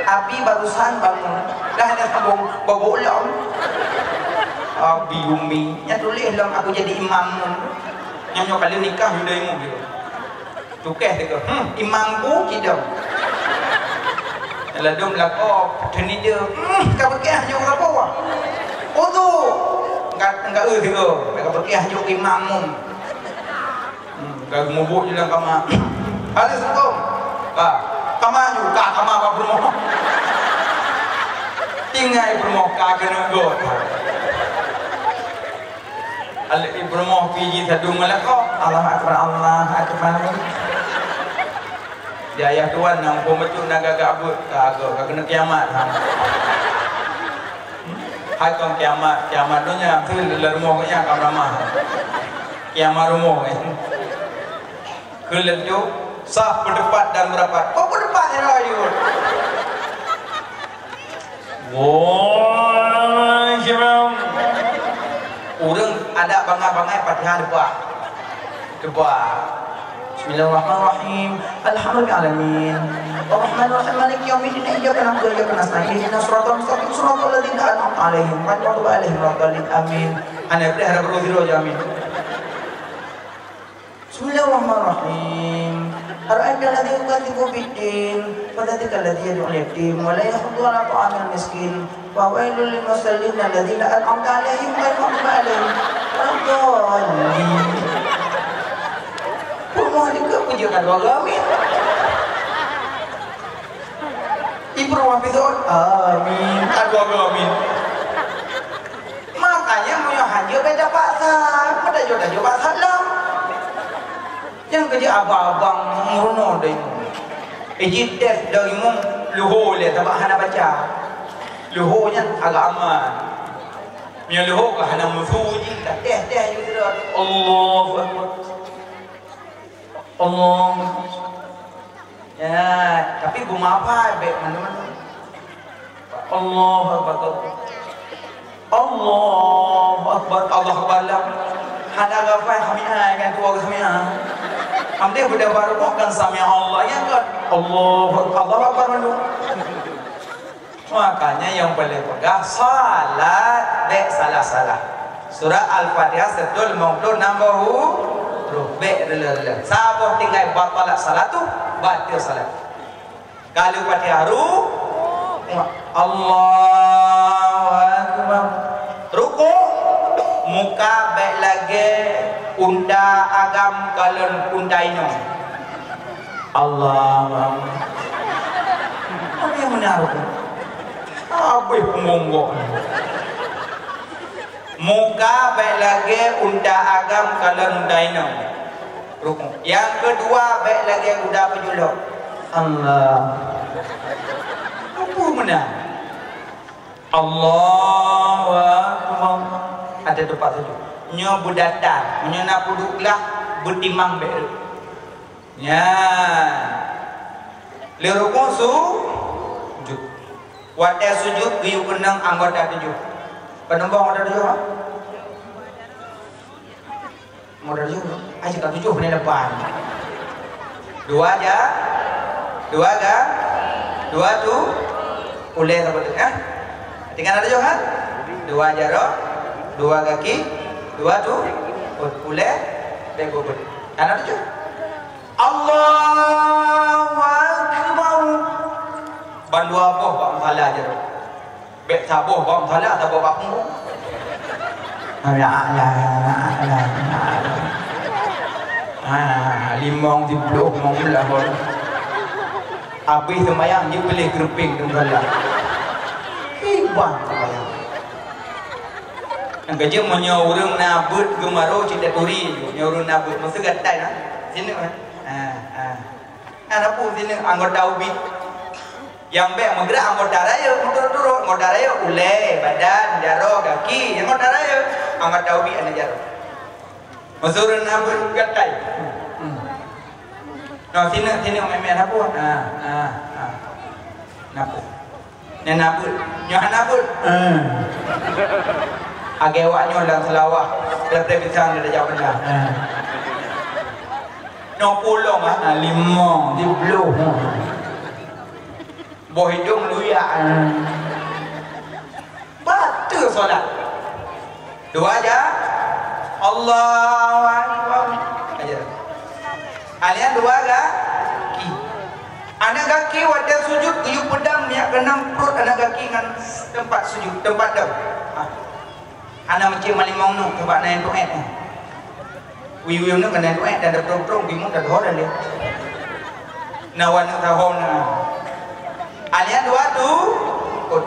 Abi barusan bangun. Dah ada sambung bobok lom. Abi Umi, nyang tuléh lom aku jadi imam. Nyang nyoe kali nikah udah imam gitu. Tukeh tu, hmm, imam ku cidong. Lalu melakop, teuh ni dia, hmm, ka beukeh nyoe ka apa? Udu. Enggak, enggak eh tu, ka beukeh nyoe imam. Hmm, ka mubuk je dalam kama. Ada sungkong. Ka, kama ju, ka kama bak peurumoh. Tinggai peurumoh ka keuneuk got. Alek peurumoh pih ji sadu meulakok. Allahu Akbar, Allahu Akbar. Di ayah tuan nyang phon bacut na gagak buet, ka agak, ka keuneuk kiamat ha. Hai kon kiamat, kiamat donya, tu lam rumoh gobnyan ka meuramah. Kiamat rumoh, eh. Keu laju, sah peudeupat dan meurapat. Kok peudeupat ya, ayo? Allahu Akbar. Ureueng adak bangai-bangai Fatihah deubah. Deubah. Bismillahirrahmanirrahim. Alhamdulillahirabbil alamin. Arrahmanirrahim. Maliki yaumiddin. Iyyaka na'budu wa iyyaka nasta'in. Ihdinas siratal mustaqim. Siratal ladzina an'amta 'alaihim ghairil maghdubi 'alaihim waladdallin. Amin. Hana boleh harap roh zero je amin. Bismillahirrahmanirrahim. Ara'aital ladzi yukazzibu biddin, fadzalikal ladzi yad'ul yatim, wa la yahuddu 'ala ta'amil miskin, fawailul lil musallin, alladzina an'amta 'alaihim ghairil maghdubi 'alaihim waladdallin. Peurumoh juga puji ka dua gamis. Ibu rumah pisot, amin. Ka dua gamis. Makanya meunyoe hana beda bahasa, meutajoh-tajoh bahasa lom. Nyang keuh jeuet abang-abang meurunoe deh. Iji tes dari mum luho lé sabab hana baca. Luho nyan agak aman. Meunyoe luho ka hana musu ji, ka tes-tes ju sidroe. Allahu Akbar. Allahu Akbar. Ya, tapi beumapa bèk mandum-mandum. Allahu Akbar. Allahu Akbar. Allahu Akbar lah. Hana gafai hamiha kan tu orang hamiha. Amdeh budak baru bukan sami Allah ya kan. Allahu Akbar. Allahu Akbar mandum. Makanya nyang paléng peugah salat bèk salah-salah. Surah Al-Fatihah seudom limong ploh nam boh huruf, bèk reuloh-reuloh. Saboh tinggai batalat salatu, batil salat. Kalau Fatihah ru-, Allahu Akbar. Rukuk, muka bèk lagèe unta agam kalon unta inong. Allahu Akbar. Apa yang benar tu? Habis punggung kok. Muka bèk lagèe unta agam kalon unta inong. Rukuk. Yang kedua bèk lagèe kuda peujulok. Allah. Apa benar? Allahu Akbar. Ada tempat sujud. Nyoe beudata. Nyoe na peuduek glah beutimang bèk. Nyan. Lé rukuk sujud. Watèe sujud geuyue keunong anggota tujoh. Peuneumbang anggota tujoh, ha? Anggota tujoh, ha? Ai, cit ka tujoh, peuneumbang. Dua ja, dua ga, dua tu, ulèe saboh tu, ha? Tinggai na tujoh, ha? Dua jaroe, dua gaki, dua tu, ulèe, bèk bubut. Ka na tujoh? Allahu Akbar. Bandua boh bak musala jaroe. Bèk saboh bak musala, saboh bak punggong. Ala, ala, ala, ala. Ah, limong siploh, limong blah boh. Abéh seumayang, jeuet piléh keureupeng di musala. Kiban seumayang. Nyang keujeuet meunyoe ureueng na beuet geumaroe cit taturi, meunyoe ureueng na beuet, meuseue gatai na. Sineuk, eh. Ha, ha. Ana peue sineuk anggota ubit. Nyang bèk meugrak anggota rayeuk, meuturot-turot anggota rayeuk, ulèe, badan, jaroe, gaki, anggota rayeuk, anggota ubit hana jaroe. Meusureueng na beuet gatai. Hmm. Noh, sineuk, sineuk mè-mè na peue. Ha, ha, ha. Na peue. Nyan na beuet. Nyoe hana beuet. Hmm. Agèe awak nyoe lam Seulawah. Lam Teubisan ada jak beuna. Hmm. Nyoe pulong, ha, limong, siploh. Boh idong luyak. Bateue solat. Dua ja. Allahu Akbar. Aja. Alian dua gaki. Aneuk gaki watèe sujut geuyue peudam minyeuk keunong pruet aneuk gaki ngon teumpat sujut, teumpat dam. Ha. Hana meucit malimong nyoe, sabab na nyang tuet, eh. Uyuem nyoe keunan tuet dan teuprong-prong, bingung teudoh dan dia. Na wan saho na. Alian dua tu, ut.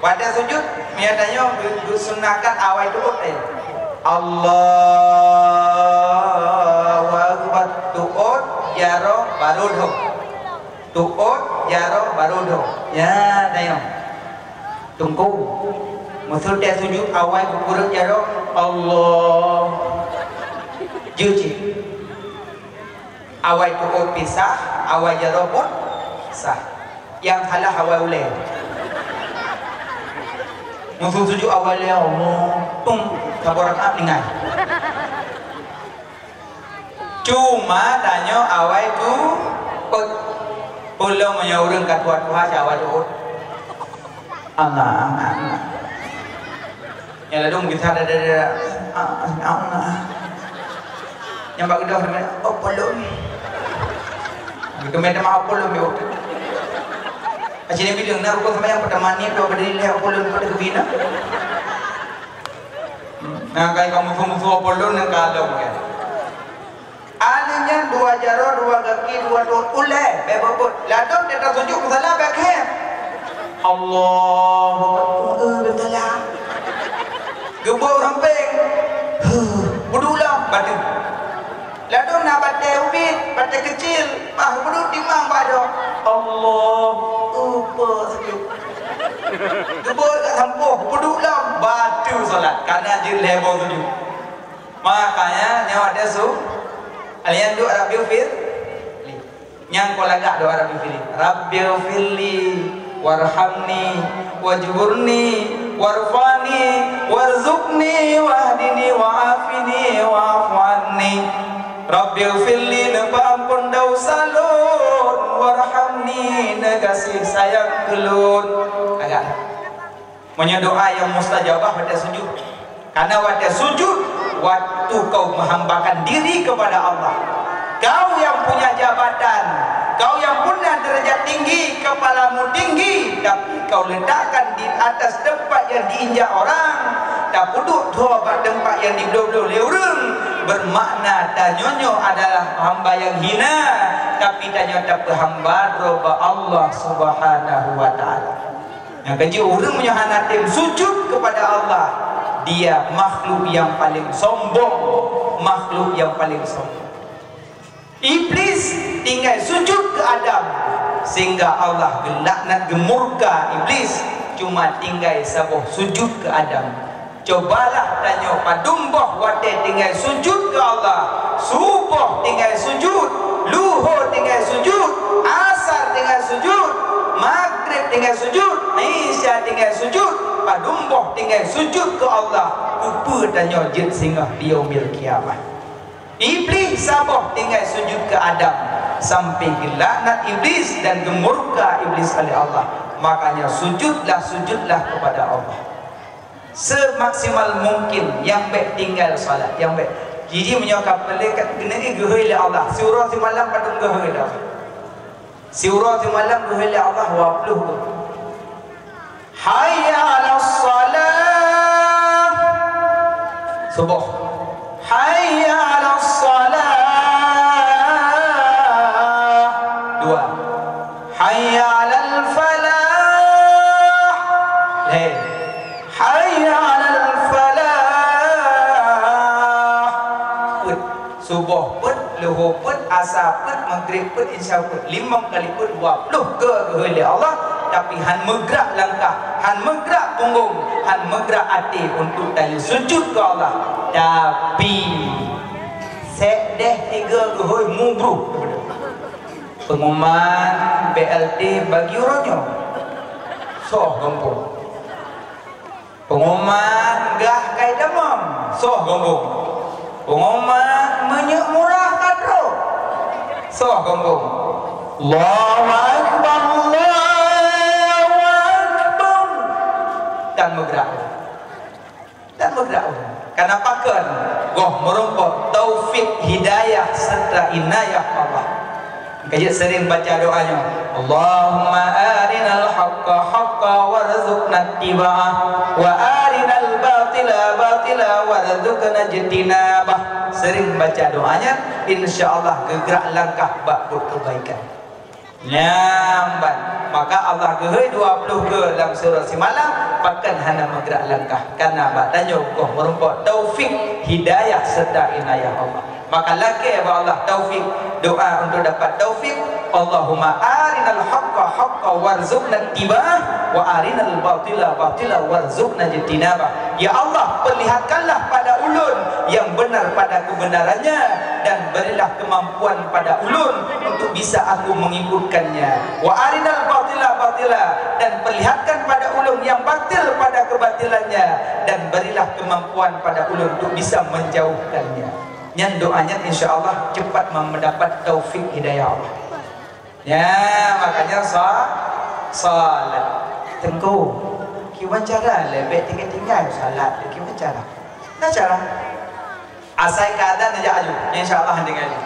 Watèe sujut, mia tanyoe geu-, geusunahkan awai tuet, eh. Allahu Akbar, tuet, jaroe, baru dhoe. Tuet, jaroe, baru dhoe. Ya, tanyoe. Teungku, meuseuti sujut awai geukureueng jaroe, Allah. Jeuet cit. Awai tuet pih sah, awai jaroe pun sah. Nyang salah awai ulèe. Meuseuti sujut awai ulèe, Allah. Tung, saboh rakaat tinggai. Cuma tanyoe awai tuet. Peulom meunyoe ureueng ka tuha-tuha, cit awai tuet. Allah, Allah, Allah. Nyang ladôm gisa dada-dada. Ah, Allah. Nyang bak geudoh, oh, polom. Geumè teuma oh, polom, yo. Aci Nabi deungon rukon seumayang pertama ni, dua berdiri, oh, polom, pada kebina. Nah, kai kamu musuh-musuh apa lôn nyang ka lôn, kan? Alèh nyan dua jaroe, dua gaki, dua tuet ulèe, bèk beuet-beuet. Ladôm teuka sujut musala bèk khém. Allahu Akbar. Eh, bèk salah. Geubeuet rampéng. Huh, peuduek lom, bateue. Ladôm na batèe ubit, batèe keucil, bah peuduek timang bak droe. Allah, upa sujud. Geubeuet ka sampôh, peuduek lom, bateue salat. Kana jeuet lhèe boh sujud. Makanya, nyoe ada su, alian doa Rabbighfir. Nyang keu lagak doa Rabbighfirli. Rabbighfirli warhamni wajburni warfa'ni warzuqni wahdini wa'afini wa'fu anni. Rabbighfirli, neupeuampôn desya lôn, warhamni, neugaséh sayang keu lôn. Agak. Meunyoe doa nyang mustajabah watèe sujud. Karena watèe sujud, waktu kau menghambakan diri kepada Allah. Kau yang punya jabatan, kau yang punya derajat tinggi, kepalamu tinggi, tapi kau letakkan di atas tempat yang diinjak orang, tapeuduek droe bak tempat yang dibloe-bloe lé ureueng, bermakna tanyoe nyoe adalah hamba yang hina, tapi tanyoe tapeuhamba droe bak Allah Subhanahu wa Ta'ala. Nyang keujeuet, ureueng meunyoe hana tem sujud kepada Allah, dia makhluk yang paling sombong, makhluk yang paling sombong. Iblis tinggai sujud keu Adam, sehingga Allah geulaknat, geumurka Iblis, cuma tinggai saboh sujud keu Adam. Cubalah tanyoe padum boh watèe tinggai sujud keu Allah. Suboh tinggai sujud, luho tinggai sujud, asar tinggai sujud, magrib tinggai sujud, isya tinggai sujud, padum boh tinggai sujud keu Allah. Peue tanyoe jeuet singoh di yaumil qiyamah. Iblis saboh tinggai sujud keu Adam, sampai geulaknat Iblis dan geumurka Iblis oleh Allah. Makanya sujudlah, sujudlah kepada Allah. Semaksimal mungkin nyang bèk tinggai salat, nyang bèk. Jadi meunyoe ka peureulée ka keuneuk geuhôi lé Allah, siuroe simalam padum geuhôi lé Allah. Siuroe simalam geuhôi lé Allah dua ploh goe. Hayya 'alas shalah. Suboh. Hayya 'alas shalah. Dua. Hayya 'alal falah. Lhée. Hayya 'alal falah. Peuet. Suboh peuet, luho peuet, asa peuet, maghrib peuet, isya peuet. Limong kali peuet, dua ploh goe geuhôi lé Allah, tapi han meugrak langkah, han meugrak punggong, han meugrak até untuk tayue sujud keu Allah. Tapi, sék deh tiga geuhôi mubruh. Pengumuman B L T bagi uroe nyoe. Soh gampông. Pengumuman gah kai tamong, soh gampông. Pengumuman minyeuk murah ka trok, soh gampông. Allahu Akbar, Allahu Akbar. Dan meugrak. Dan meugrak. Karena pakon goh meurumpok taufik hidayah serta inayah Allah. Ka jeuet sering baca doa nyoe, "Allahumma arinal haqqa haqqa warzuqna ittiba'ah, wa arinal batila batila warzuqna ijtinabah." Sering baca doa nyan, insya Allah geugrak langkah bak buet keubaikan. Nyan ban, maka Allah geuhôi dua ploh goe lam siuroe simalam, pakon hana meugrak langkah, karena bak tanyoe goh meurumpok taufik, hidayah serta inayah Allah. Maka lakée bak Allah taufik, doa untuk dapat taufik, "Allahumma arinal haqqa haqqa warzuqna ittiba'ah, wa arinal batila batila warzuqna ijtinabah." Ya Allah, perlihatkanlah pada ulôn yang benar pada kebenarannya, dan berilah kemampuan pada ulôn untuk bisa aku mengikutkannya. "Wa arinal batila batila," dan perlihatkan pada ulôn yang batil pada kebatilannya, dan berilah kemampuan pada ulôn untuk bisa menjauhkannya. Nyan doa nyan, insya Allah, cepat mendapat taufik hidayah Allah. Ya, makanya sa-, salat. Teungku, kiban cara lé, bék tinggai-tinggai salat, kiban cara. Na cara. Asai ka azan jak aju, insya Allah hana tinggai lé.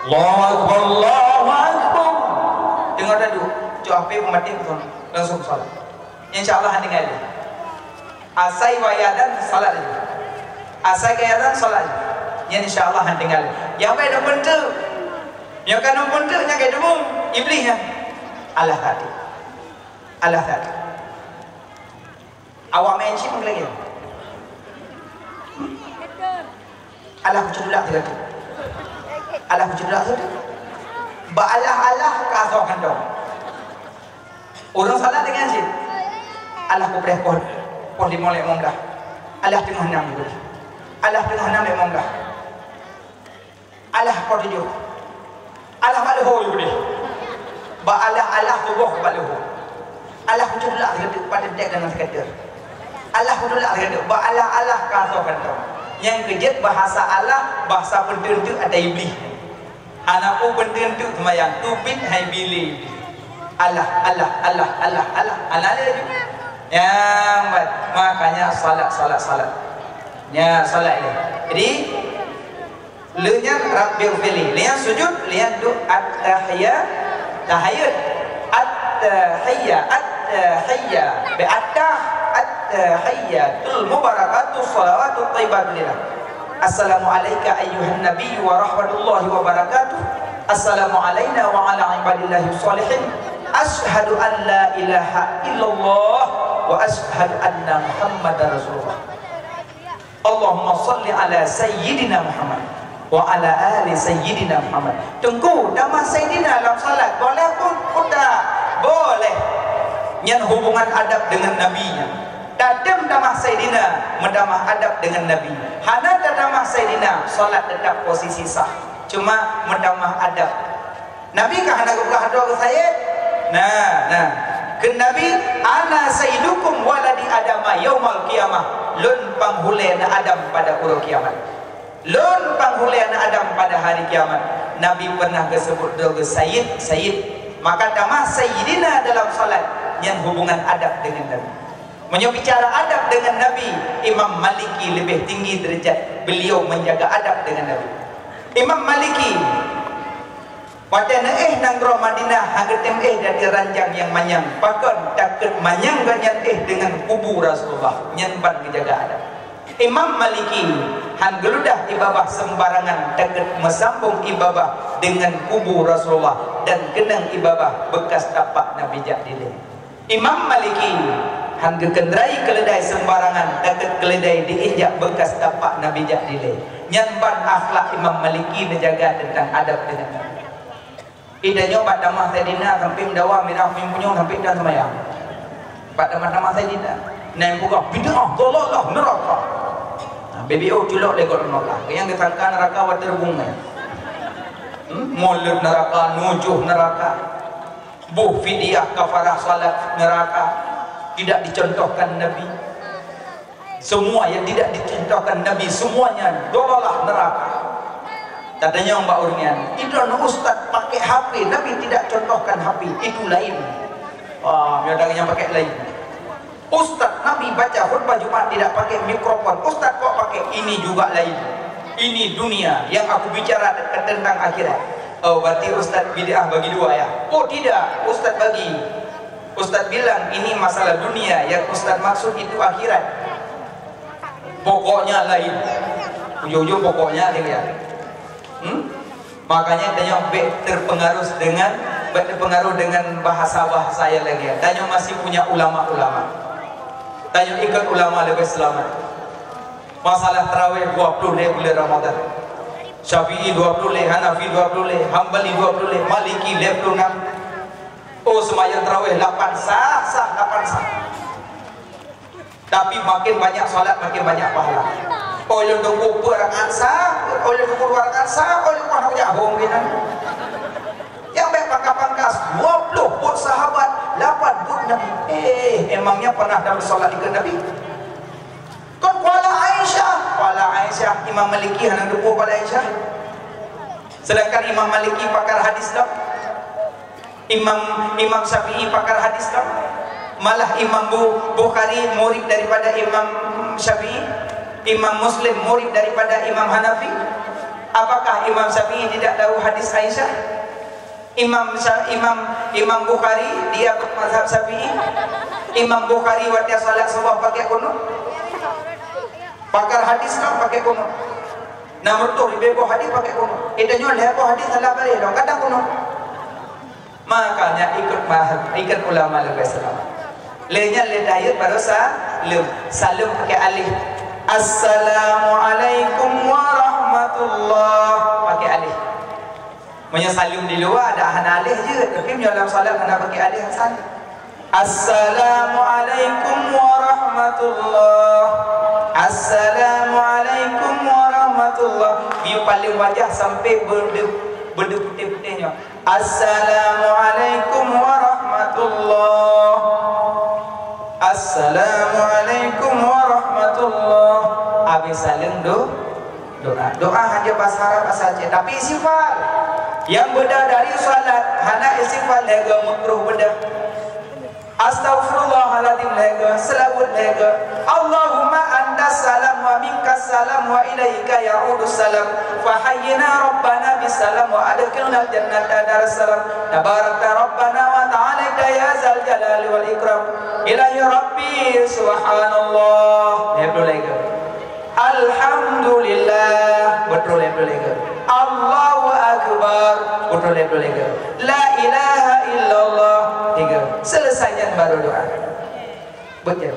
Allahu Akbar, Allahu Akbar. Teungoh tadu, cok H P peumaté beutôi, langsung salat. Insya Allah hana tinggai lé. Asai wayah dan salat laju. Asai gaya dan salat laju. Nyan insya Allah hana tinggai lé. Nyang bai dong peunteu. Nyang ka dong peunteu nyang kai dong Iblis nyan. Allah satu. Allah satu. Awak main chip lagi. Alah kucedulak sigoe. Alah kucedulak sigoe. Bak alah-alah ka asoe kantong. Ureueng salat deungon cit. Alah kupreh poh, poh limong lé limong blah. Alah teungoh nam sigoe. Alah teungoh nam lé limong blah. Alah poh tujoh. Alah bak leuhô sigoe. Bak alah-alah tuboh bak leuhô. Alah kucedulak sigoe, padeutek dan sigoe. Alah kucedulak sigoe, bak alah-alah ka asoe kantong. Nyang keujeuet bahasa alah, bahasa peunteuk-teuk ata Iblis. Hana peue peunteuk-teuk seumayang, teubiet hai bilé. Alah, alah, alah, alah, alah, alah laju. Nyang ba-, makanya salat, salat, salat. Nya salat ni. Jadi, Lheueh nyan Rabbighfirli. Lheueh nyan sujud, lheueh nyan duek at-tahiyya-, tahiyat. At-tahiyya-, at-tahiyya-, bi at-tah-, at-tahiyyatul mubarakatus shalawatut thayyibatu lillah. Assalamu alaika ayyuhan nabiyyu wa rahmatullahi wa barakatuh. Assalamu alaina wa ala ibadillahis shalihin. Asyhadu an la ilaha illallah wa asyhadu anna Muhammadar Rasulullah. Allahumma shalli ala Sayyidina Muhammad wa ala ali Sayyidina Muhammad. Teungku, tamah Sayyidina lam salat, boleh pun? Boleh. Nyan hubungan adab dengan Nabi nyan. Tatem tamah Sayyidina, meutamah adab dengan Nabi. Hana tatamah Sayyidina, salat tetap posisi sah. Cuma meutamah adab. Nabi ka hana geupeugah droe geuh sayyid? Nah, nah. Kheun Nabi, "Ana sayyidukum waladi Adama yaumal qiyamah." Lôn panghulée na Adam pada uroe kiamat. Lôn panghulée na Adam pada hari kiamat. Nabi pernah geuseubut droe geuh sayyid, sayyid. Maka tamah sayyidina dalam salat, nyan hubungan adab dengan Nabi. Meunyoe bicara adab dengan Nabi, Imam Maliki leubeh tinggi deurajat beliau menjaga adab dengan Nabi. Imam Maliki, watée neuéh nanggroe Madinah, hana geutem éh di ateueh ranjang nyang manyang, pakon takot manyang gobnyan éh deungon kubu Rasulullah, nyan ban geujaga adab. Imam Maliki hana geuludah ié babah seumbarangan, takot meusambong ié babah deungon kubu Rasulullah dan keunong ié babah beukas tapak Nabi jak dilée. Imam Maliki hana geukeundrai keuleudai seumbarangan, takot keuleudai diinjak beukas tapak Nabi jak dilée. Nyan ban akhlak Imam Maliki neujaga teuntang adab deungon Nabi. Ih, tanyoe bak tamah Saidina sampoe meudawa mirah meupunyueng sampoe tan seumayang. Bak tamah-tamah Saidina. Na nyang peugah, "Bid'ah, dalalah, neuraka." Nah, B B O culok lé gohlom neuraka. Nyang geusangka neuraka watée reubung nyan. Hmm? Mulod neuraka, nujoh neuraka. Boh fidyah kafarah salat neuraka. Tidak dicontohkan Nabi. Semua yang tidak dicontohkan Nabi, semuanya dolalah neraka. Tatanyong bak ureuëng nyan, "Idroeneuh ustaz pakai H P, Nabi tidak contohkan H P, itu lain." Ah, meunyoe ureuëng nyan pakai lain. "Ustaz, Nabi baca khutbah Jumat tidak pakai mikrofon, ustaz kok pakai?" Ini juga lain. Ini dunia, yang aku bicara tentang akhirat. Oh, berarti ustaz bid'ah bagi dua ya? Oh, tidak, ustaz bagi. Ustaz bilang ini masalah dunia, yang ustaz maksud itu akhirat. Pokoknya lain. Ujung-ujung pokoknya dia. Hmm? Makanya tanyoe bék terpengaruh dengan, bék terpengaruh dengan bahasa-bahasa yang lagée. Tanyoe masih punya ulama-ulama. Tanyoe ikut ulama leubeh selamat. Masalah tarawih dua puluh lé bulan Ramadan. Syafi'i dua puluh lé, Hanafi dua puluh lé, Hambali dua puluh lé, Maliki lé puluh enam. Oh, seumayang tarawih lapan sah, sah, lapan sah. Tapi makin banyak salat, makin banyak pahala. Oh, lôn tunggu peuet rakaat sah, oh, lôn tunggu dua rakaat sah, oh, lôn kuah nak jak hom keunan. Nyang bék pangkas-pangkas, dua puluh buet sahabat, lapan buet Nabi. Eh, emangnya pernah Nabi salat ikut Nabi? Kon qala Aisyah, qala Aisyah, Imam Maliki hana tunggu qala Aisyah. Sedangkan Imam Maliki pakar hadis tau. Imam, Imam Syafi'i pakar hadis tau. Malah Imam Bu-, Bukhari murid daripada Imam Syafi'i. Imam Muslim murid daripada Imam Hanafi. Apakah Imam Syafi'i tidak tahu hadis Aisyah? Imam Sya-, Imam, Imam Bukhari, dia bermazhab Syafi'i. Imam Bukhari watée salat suboh pakai kunut. Pakar hadis kan pakai kunut. Nah, meutuh leubeh boh hadis pakai kunut. Kita nyoe lhée boh hadis salah bareh dong, kadang kunut. Makanya ikut mazhab, ikut ulama leubeh selamat. Lé nyan lé tahiyat baru saleuem. Saleuem pakai alif. "Assalamualaikum warahmatullah." Pakai alif. Meunyoe saleuem di luwa, ada hana alif jeuet, tapi meunyoe lam salat hana pakai alif, hana saleuem. "Assalamualaikum warahmatullah. Assalamualaikum warahmatullah." Di paléng wajah sampai beude-, beude putéh-putéh nyoe. "Assalamualaikum warahmatullah. Assalamualaikum warahmatullah." Habis saleuem do-, doa. Doa hanya bahasa Arab, bahasa Aceh. Tapi istighfar. Yang beda dari salat, hana istighfar lego makruh beda. Astaghfirullahaladzim lego, selawat lego. Allahumma antas salam wa minkas salam wa ilaika ya'udus salam. Fa hayyina rabbana bis salam wa adkhilnal jannata daras salam. Tabarakta rabbana wa ta'alaita ya zal jalali wal ikram. Ilahi rabbi subhanallah. Lego, lego. Alhamdulillah. Betul, betul, betul. Allahu Akbar. Betul, betul, betul. La ilaha illallah. Tiga. Selesai nyan baru doa. Betul.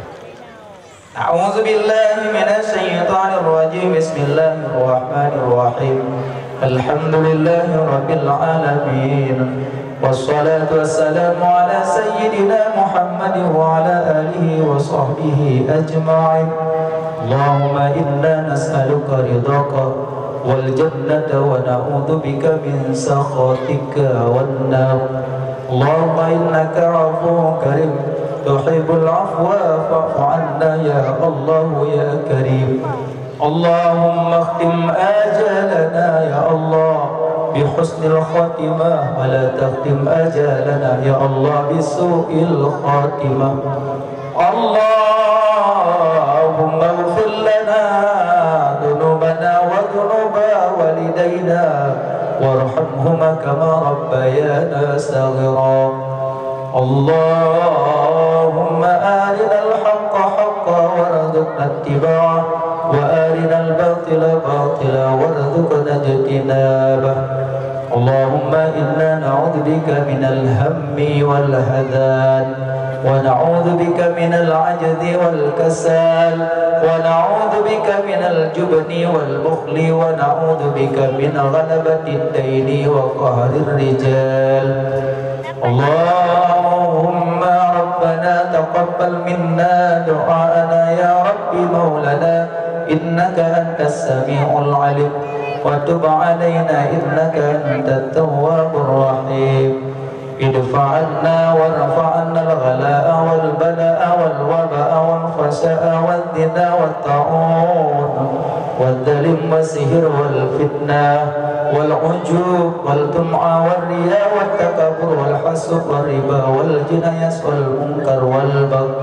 A'udzubillahi minasyaitonirrajim. Bismillahirrahmanirrahim. Alhamdulillahi rabbil alamin. Wassalatu wassalamu ala sayyidina Muhammadin wa ala alihi wa sahbihi ajma'in. Allahumma inna nas'aluka ridhaka wal jannata wa na'udzubika min sakhatika wan nar. Allahumma innaka afuwwun karim, tuhibbul afwa fa'fu anna ya Allah ya Karim. اللهم اختم آجالنا يا الله بحسن الخاتمة، ولا تختم آجالنا يا الله بسوء الخاتمة. اللهم كما ربيانا صغارا. اللهم أرنا الحق حقا وارزقنا اتباعه، وأرنا الباطل باطلا وارزقنا اجتنابه. اللهم إنا نعوذ بك من الهم والحزن، ونعوذ بك من العجز والكسل، ونعوذ بك من الجبن والبخل، ونعوذ بك من غلبة الدين وقهر الرجال. اللهم ربنا تقبل منا دعاءنا يا رب مولانا، إنك أنت السميع العليم، وتب علينا إنك أنت التواب الرحيم. ادفع عنا وارفع عنا الغلاء والبلاء والوباء والفحشاء والزنا والطاعون والظلم والسحر والفتنة والعجوب والطمع والرياء والتكبر والحسد والربا والجنايات والمنكر والبغي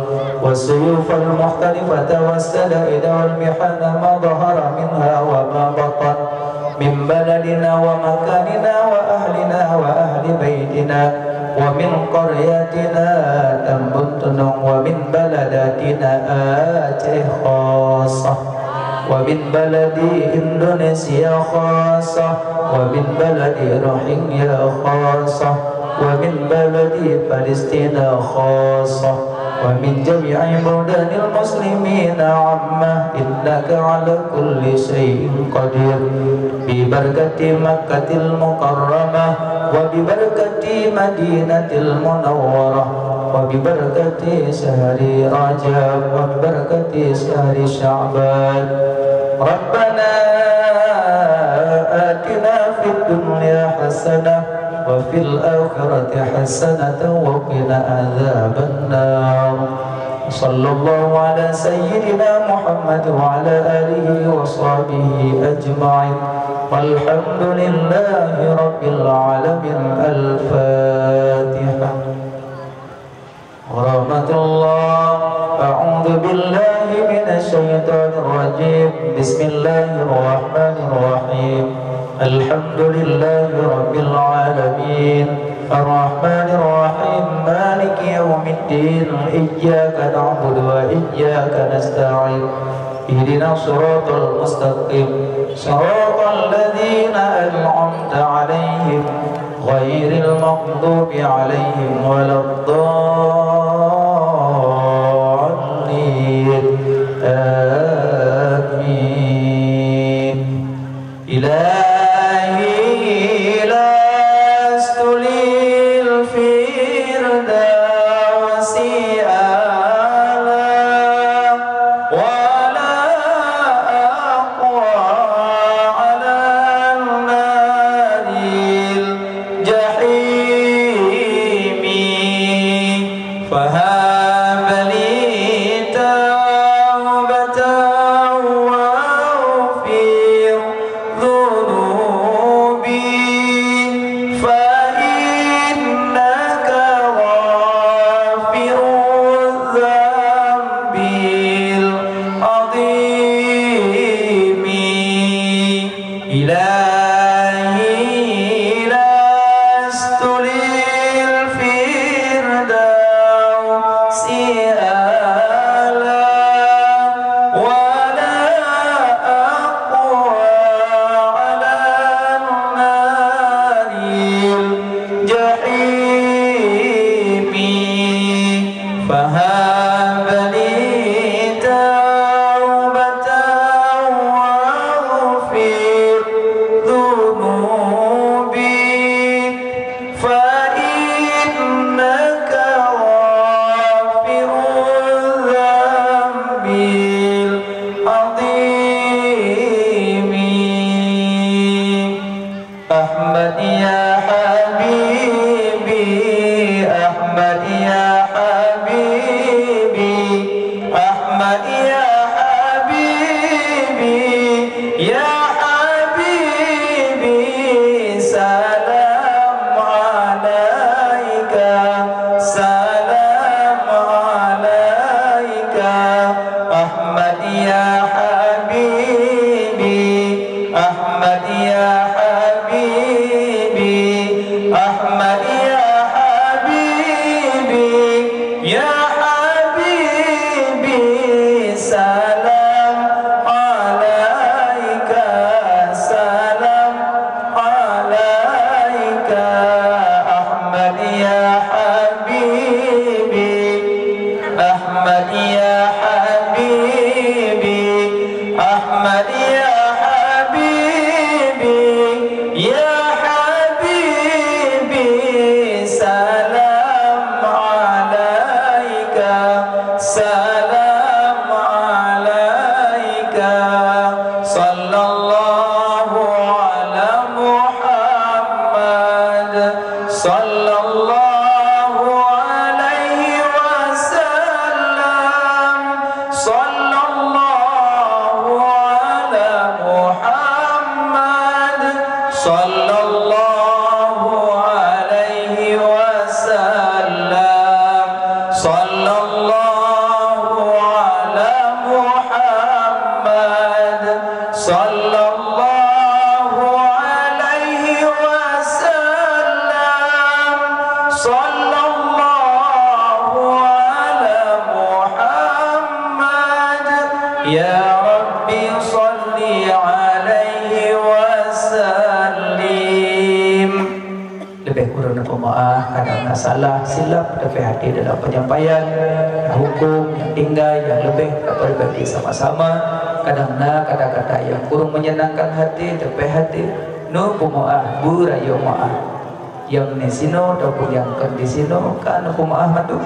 والسيوف المختلفة والشدائد والمحن ما ظهر منها وما بطن من بلدنا ومكاننا وأهلنا وأهل بيتنا ومن قريتنا Tambun Tunong ومن بلداتنا آتيه خاصة ومن بلد إندونيسيا خاصة ومن بلد روهينيا خاصة ومن بلد فلسطين خاصة ومن جميع بلدان المسلمين عامة إنك على كل شيء قدير ببركة مكة المكرمة وببركة مدينة المنورة وببركة شهر رجب وببركة شهر شعبان. ربنا آتنا في الدنيا حسنة وفي الآخرة حسنة وقنا عذاب النار. صلى الله على سيدنا محمد وعلى آله وصحبه أجمعين. والحمد لله رب العالمين. الفاتحة. ورحمة الله. أعوذ بالله من الشيطان الرجيم. بسم الله الرحمن الرحيم. الحمد لله رب العالمين. الرحمن الرحيم. مالك يوم الدين. إياك نعبد وإياك نستعين. اهدنا الصراط المستقيم. صراط الذين أنعمت عليهم غير المغضوب عليهم ولا الضالين. آمين. إلهي لست للفردوس أعلى ولا أقوى على النار الجحيم، فهب لي توبة واغفر ذنوبي، فإنك غافر الذنب العظيم. إلهي لست للفردوس أعلى ولا أقوى على النار الجحيم، فهب لي توبة واغفر ذنوبي، فإنك غافر الذنب العظيم. أحمد يا حبيبي، أحمد يا حبيبي. يا حبيبي، أحمد يا حبيبي، أحمد يا حبيبي، يا حبيبي، سلام عليك، سلام عليك. صلى الله على محمد، صلى الله عليه وسلم، صلى الله على محمد، صلى الله عليه وسلم، صلى الله على محمد، صلى الله عليه وسلم، صلى الله على محمد، يا رب صل عليه وسلم. Leubeh kureueng neupeumaáh, kadang na salah, silap, teupeuhati dalam penyampaian, na huköm nyang tinggai, nyang leubeh tapeureubaiki sama-sama. Kadang na kata-kata nyang kureueng meunyenangkan hati, teupeuhati, neupeumaáh, beurayeuk maáh. Nyang di sinoe ataupun nyang kon di sinoe, ka neupeumaáh mandum.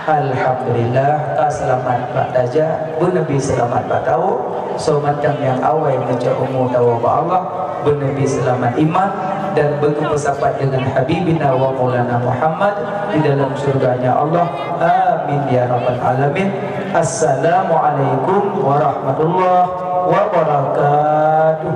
Alhamdulillah, ka seulamat bak tajak, beuneubri seulamat bak tawoe. Soe mantong nyang awai meucok umu tawoe bak Allah, beuneubri seulamat iman, dan beugeupeusapat deungon Habibina wa Maulana Muhammad di dalam syurga-Nya Allah. Amin ya rabbal alamin. Assalamualaikum warahmatullahi wabarakatuh.